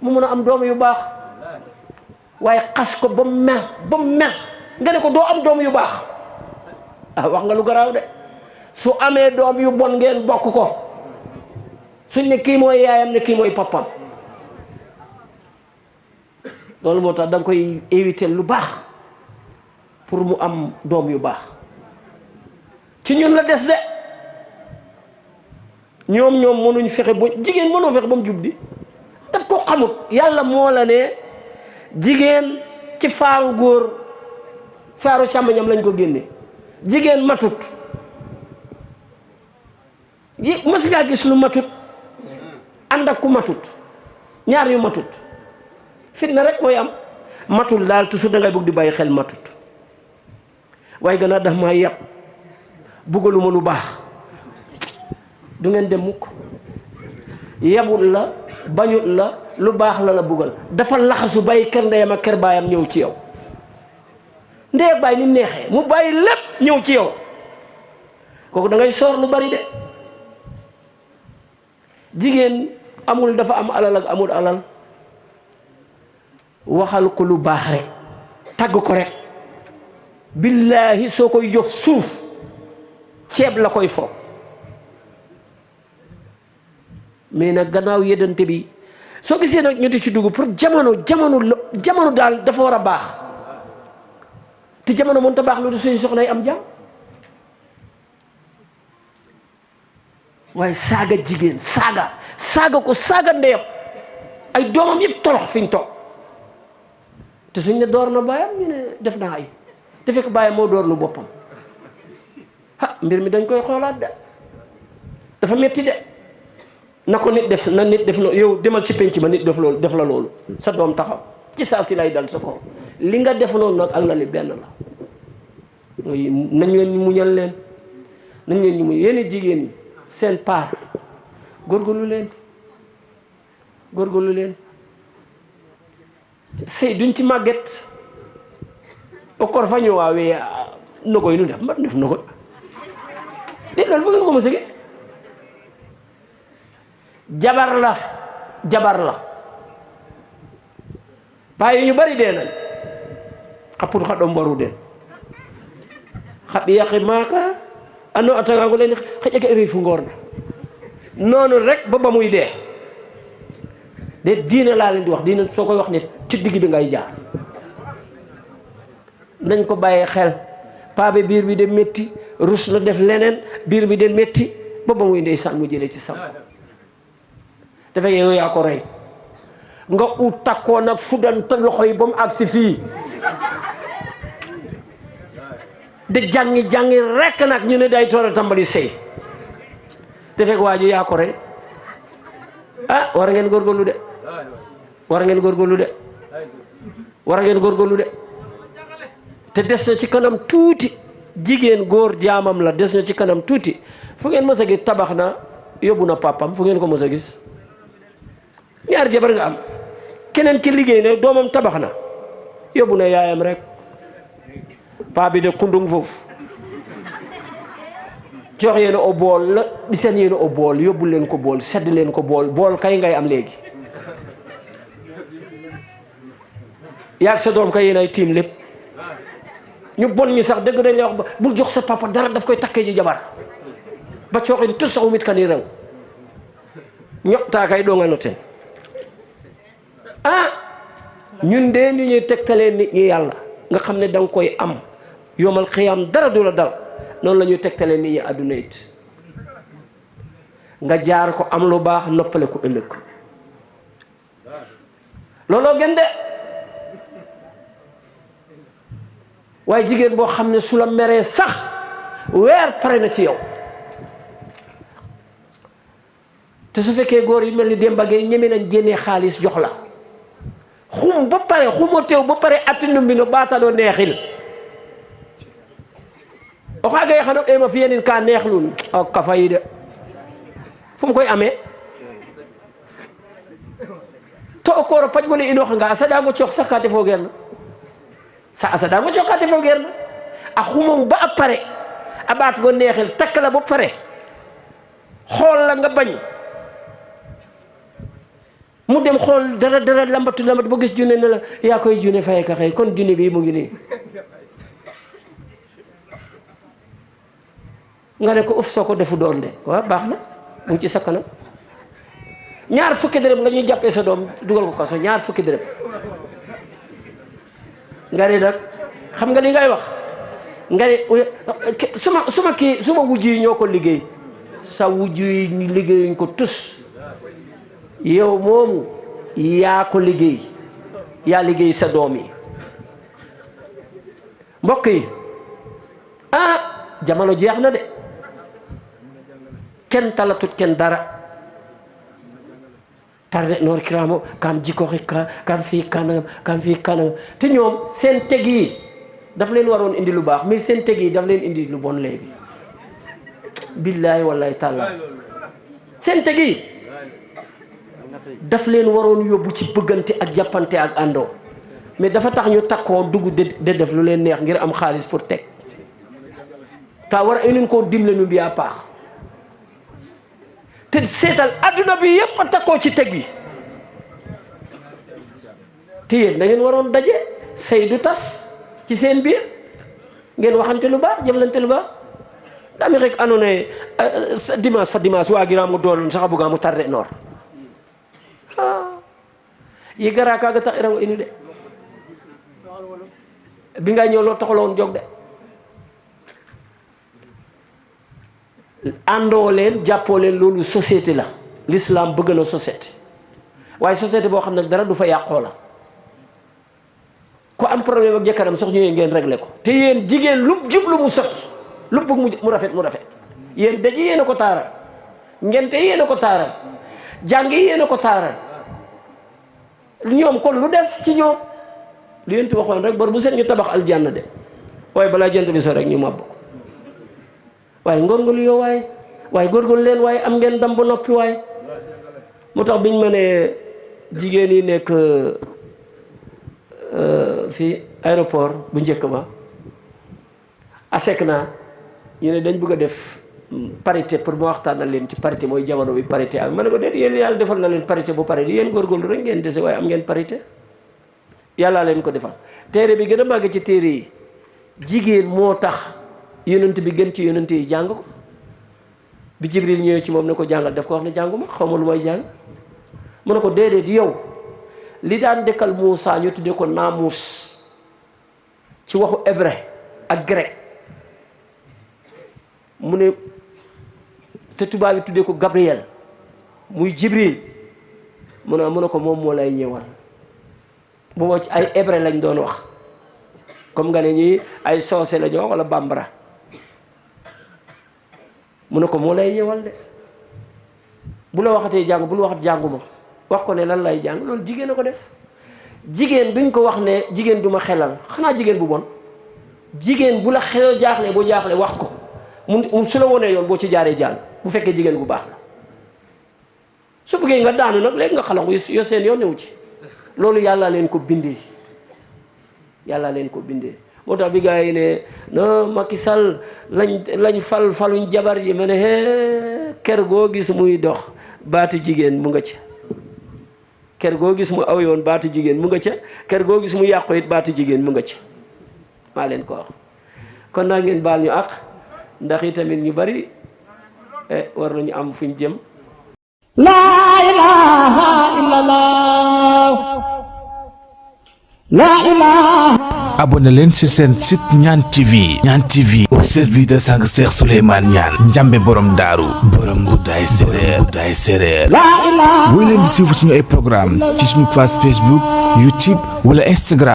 mu mun a am doom yu baax waaye xas ko ba mu mer nga ne ko doo am doom yu baax wax nga lu garaaw de su amee doom yu bon ngeen bokk ko suñ ne kii mooy yaayam ne kii mooy papam loolu moo tax da nga koy éviter lu baax pour mu am doom yu baax ci ñun la des de ñoom mënuñ fexe ba jigéen mënoo fexe ba mu jub di daf ko xamut yàlla moo la ne jigéen ci faaru góor faaru càmmoñam lañ ko génne jigéen matut mës ngaa gis lu matut ànd ak ku matut ñaar yu matut fitna rek mooy am matul daal toujours da ngay bëgg di bàyyi xel matut waaye gannaaw daf maa yàpp buggaluma lu baax du ngeen dem mukk yabul la bañut la lu baax la buggal dafa laxasu bàyyi kër ndeyam ak kër baayam ñëw ci yow ndey ak baay ni neexee mu bàyyi lépp ñëw ci yow kooku da ngay soor lu bari de jigéen amul dafa am alal ak amul alal waxal ko lu baax rek tagg ko rek billaahi soo koy jox suuf ceeb la koy foog mais nag gannaaw yeddante bi soo gisee nag ñu di ci dugg pour jamono daal dafa war a baax te jamono mënut a baax lu du suñu soxna yi am jàmm waaye saaga jigéen saaga ko saaga ndeyam ay doomam yëpp torox fi ñu toog te suñ ne door na baayam ñu ne def naa ay te fekk baayam moo door lu boppam mbir mi dañ koy xoolaat de dafa metti de na ko nit def na yow demal ci penc ma nit def la loolu sa doom taxaw ci saa si lay dal sa kaw li nga def noonu nag ak la li benn la nañ leen ñu muñal leen nañ leen ñu muñ yéen jigéen ñi seen paar góorgóorlu leen sëy duñ ci màgget okor fa ñu waawee nogoy nu def def nogoy de loolu fa ngeen ko mos a gis jabar la bàyyi ñu bari dee nañ xaput xa ɗom mbaru den xa ɓiyaqe maaka ando a tangago leen xaƴa reefu ngoor na noonu rek ba muy dee de diina laa leen di wax diina soo koy wax ne ci digg bi ngay jaar nañ ko bàyyee xel paabe biir bi de métti rus na def leneen biir bi de métti ba muy ndey saan mu jëlee ci sam dafa yow yaa ko rey nga ut takkoo nag fuddanta loxo yi ba mu àgg si fii de jàngi rekk nag ñu ne day toor a tàmbali sëy te fekk waa ji yaa ko rey war ngeen góorgóorlu de te des na ci kanam tuuti jigéen góor jaamam la des na ci kanam tuuti fu ngeen mës a gis tabax na yóbbu na papam fu ngeen ko mës a gis ñaari jabar nga am keneen ki liggéey ne doomam tabax na yóbbu na yaayam rek paa bi de kundung foofu jox yéen o bool la di seen yéen o bool yóbbu leen ko bool sedd leen ko bool kay ngay am léegi yaag sa doom kay yéen ay tiim lépp ñu bon ñu sax dëgg dañ la wax ba bul jox sa papa dara daf koy takkee ji jabar ba cooxin tus saxu mit kan yi rew ñoptaa kay doo nga noten ñun de ni ñuy tegtalee nit ñi yàlla nga xam ne da nga koy am yomal xiyam dara du la dal noonu la ñuy tegtalee nit ñi àdduna it nga jaar ko am lu baax noppale ko ëllëg looloo gën de waaye jigéen boo xam ne su la meree sax weer pare na ci yow te su fekkee góor yi mel ni Demba Gueye ñeme nañ génnee xaalis jox la xum ba pare xumo teew ba pare attinu mbino ɓaataɗo neexil o xaaga ye xano ɓeema fiyanin ka neexlun o kafayi de fu mu koy amee to o kooro paƴ mone inooxanga a saɗango coox sax ka te foogeer na a saɗango coox ka te foogeer na a xumong ba a pare a ɓaat go neexil takk la ba pare xool la nga bañ mu dem xool dara lambatu ba gis junne ne la yaa koy junne faye ka xëy kon junne bii mu ngi nii nga ne ko uf soo ko defu doon de waaw baax na mu ngi ci sa kanam ñaar fukki dërëm la ñuy jàppee sa doom dugal ko kaso ñaar fukki dërëm nga ne nag xam nga li ngay wax nga ne suma wujj yi ñoo ko liggéey sa wujj yi ñu liggéeyuñ ko tus yow moomu yaa ko liggéey yaa liggéey sa doom yi mbokk yi jamono jeex na de kenn talatut kenn dara tarde noor kiramo kam jikkoxi kam fii kanam te ñoom seen teg yi daf leen waroon indi lu baax mais seen teg yi daf leen indi lu bon léegi billahi wallahi taala seen teg yi daf leen waroon yóbbu ci bëggante ak jàppante ak àndoo mais dafa tax ñu takkoo dugg de def lu leen neex ngir am xaalis pour teg ta war a enen koo dimle nu mbiyaa paax te seetal adduna bi yépp a takkoo ci teg bi te yéen da ngeen waroon daje sëy du tas ci seen biir ngeen waxante lu baax jëflante lu baax dami rek ando naye dimanche fa dimanche waagiraamo doolon saxa buga mo tarde noor yi gara kaga tax irango inu de bi nga ñëw loo taxaloon jóg de àndoo leen jàppoo leen loolu société la l'islam bëgg na société waaye société boo xam ne dara du fa yàqoo la ku am problème ak jëkkëram sox ñëwee ngeen réglé ko te yéen jigéen lu jub lu mu sotti lu bëgg mu rafet yéen daji yéen a ko taaral ngente yéen a ko taaral jàng yi yéen a ko taaral ñoom kon lu des ci ñoom li yéen waxoon rek bor bu seen ñu tabax aljanna de waaye balaa jant bi so rek ñu màbb ko waaye ngorgolu yow waaye góorgóorlu leen waaye am ngeen dam ba noppi waaye moo tax biñ ma ne jigéen yi nekk fii aéroport bu njëkk ba asek naa ñu ne dañ bëgg a def parité pour ma waxtaanal leen ci parité mooy jamono bi parité am ma ne ko déet yéen yàlla defal na leen parité bu pare yéen góorgóorlu rek ngeen dese waaye am ngeen parité yàllaa leen ko defal téere bi gën a màgg ci téere yi jigéen moo tax yonent bi gën ci yonent yi jàng ko bi Jibril ñëwee ci moom ne ko jàngal daf ko wax ne jànguma xaw ma lu may jàng mu ne ko déedéet yow li daan dëkkal Muusaa ñu tuddee ko naamuus ci waxu hébreu ak grec mu ne te tubaab yi tuddee ko Gabriel muy Jibril mu ne ko moom moo lay ñëwal booba ci ay hébreu lañ doon wax comme nga ne ñii ay soose la ñu wax wala bambara mu ne ko moo lay ñëwal de bu la waxatee jàng bul waxat jànguma wax ko ne lan lay jàng loolu jigéen a ko def jigéen duñ ko wax ne jigéen du ma xelal xanaa jigéen bu bon jigéen bu la xelal jaaxle boo jaaxle wax ko mu su la wonee yoon boo ci jaaree jàll bu fekkee jigéen bu baax la su bëggee nga daanu nag léegi nga xalangu yo seen yoon newu ci loolu yàlla leen ko bindee moo tax bi gars yi ne non Macky Sall lañ faluñ jabar ji ma ne kër goo gis muy dox baatu jigéen mu nga ca kër goo gis mu aw yoon baatu jigéen mu nga ca kër goo gis mu yàqu it baatu jigéen mu nga ca maa leen ko wax kon naa ngeen baal ñu ak ndax itamit ñu bari war nañu am fuñ jëm. La ilaha illallah. La ilaha. abonné leen ci seen site Niane TV au service de sang Cheikh Souleymane Niane njambe borom daaru borom guddaay séréer La ilaha. woy leen di suivre suñu ay programme ci suñu page Facebook YouTube wala Instagram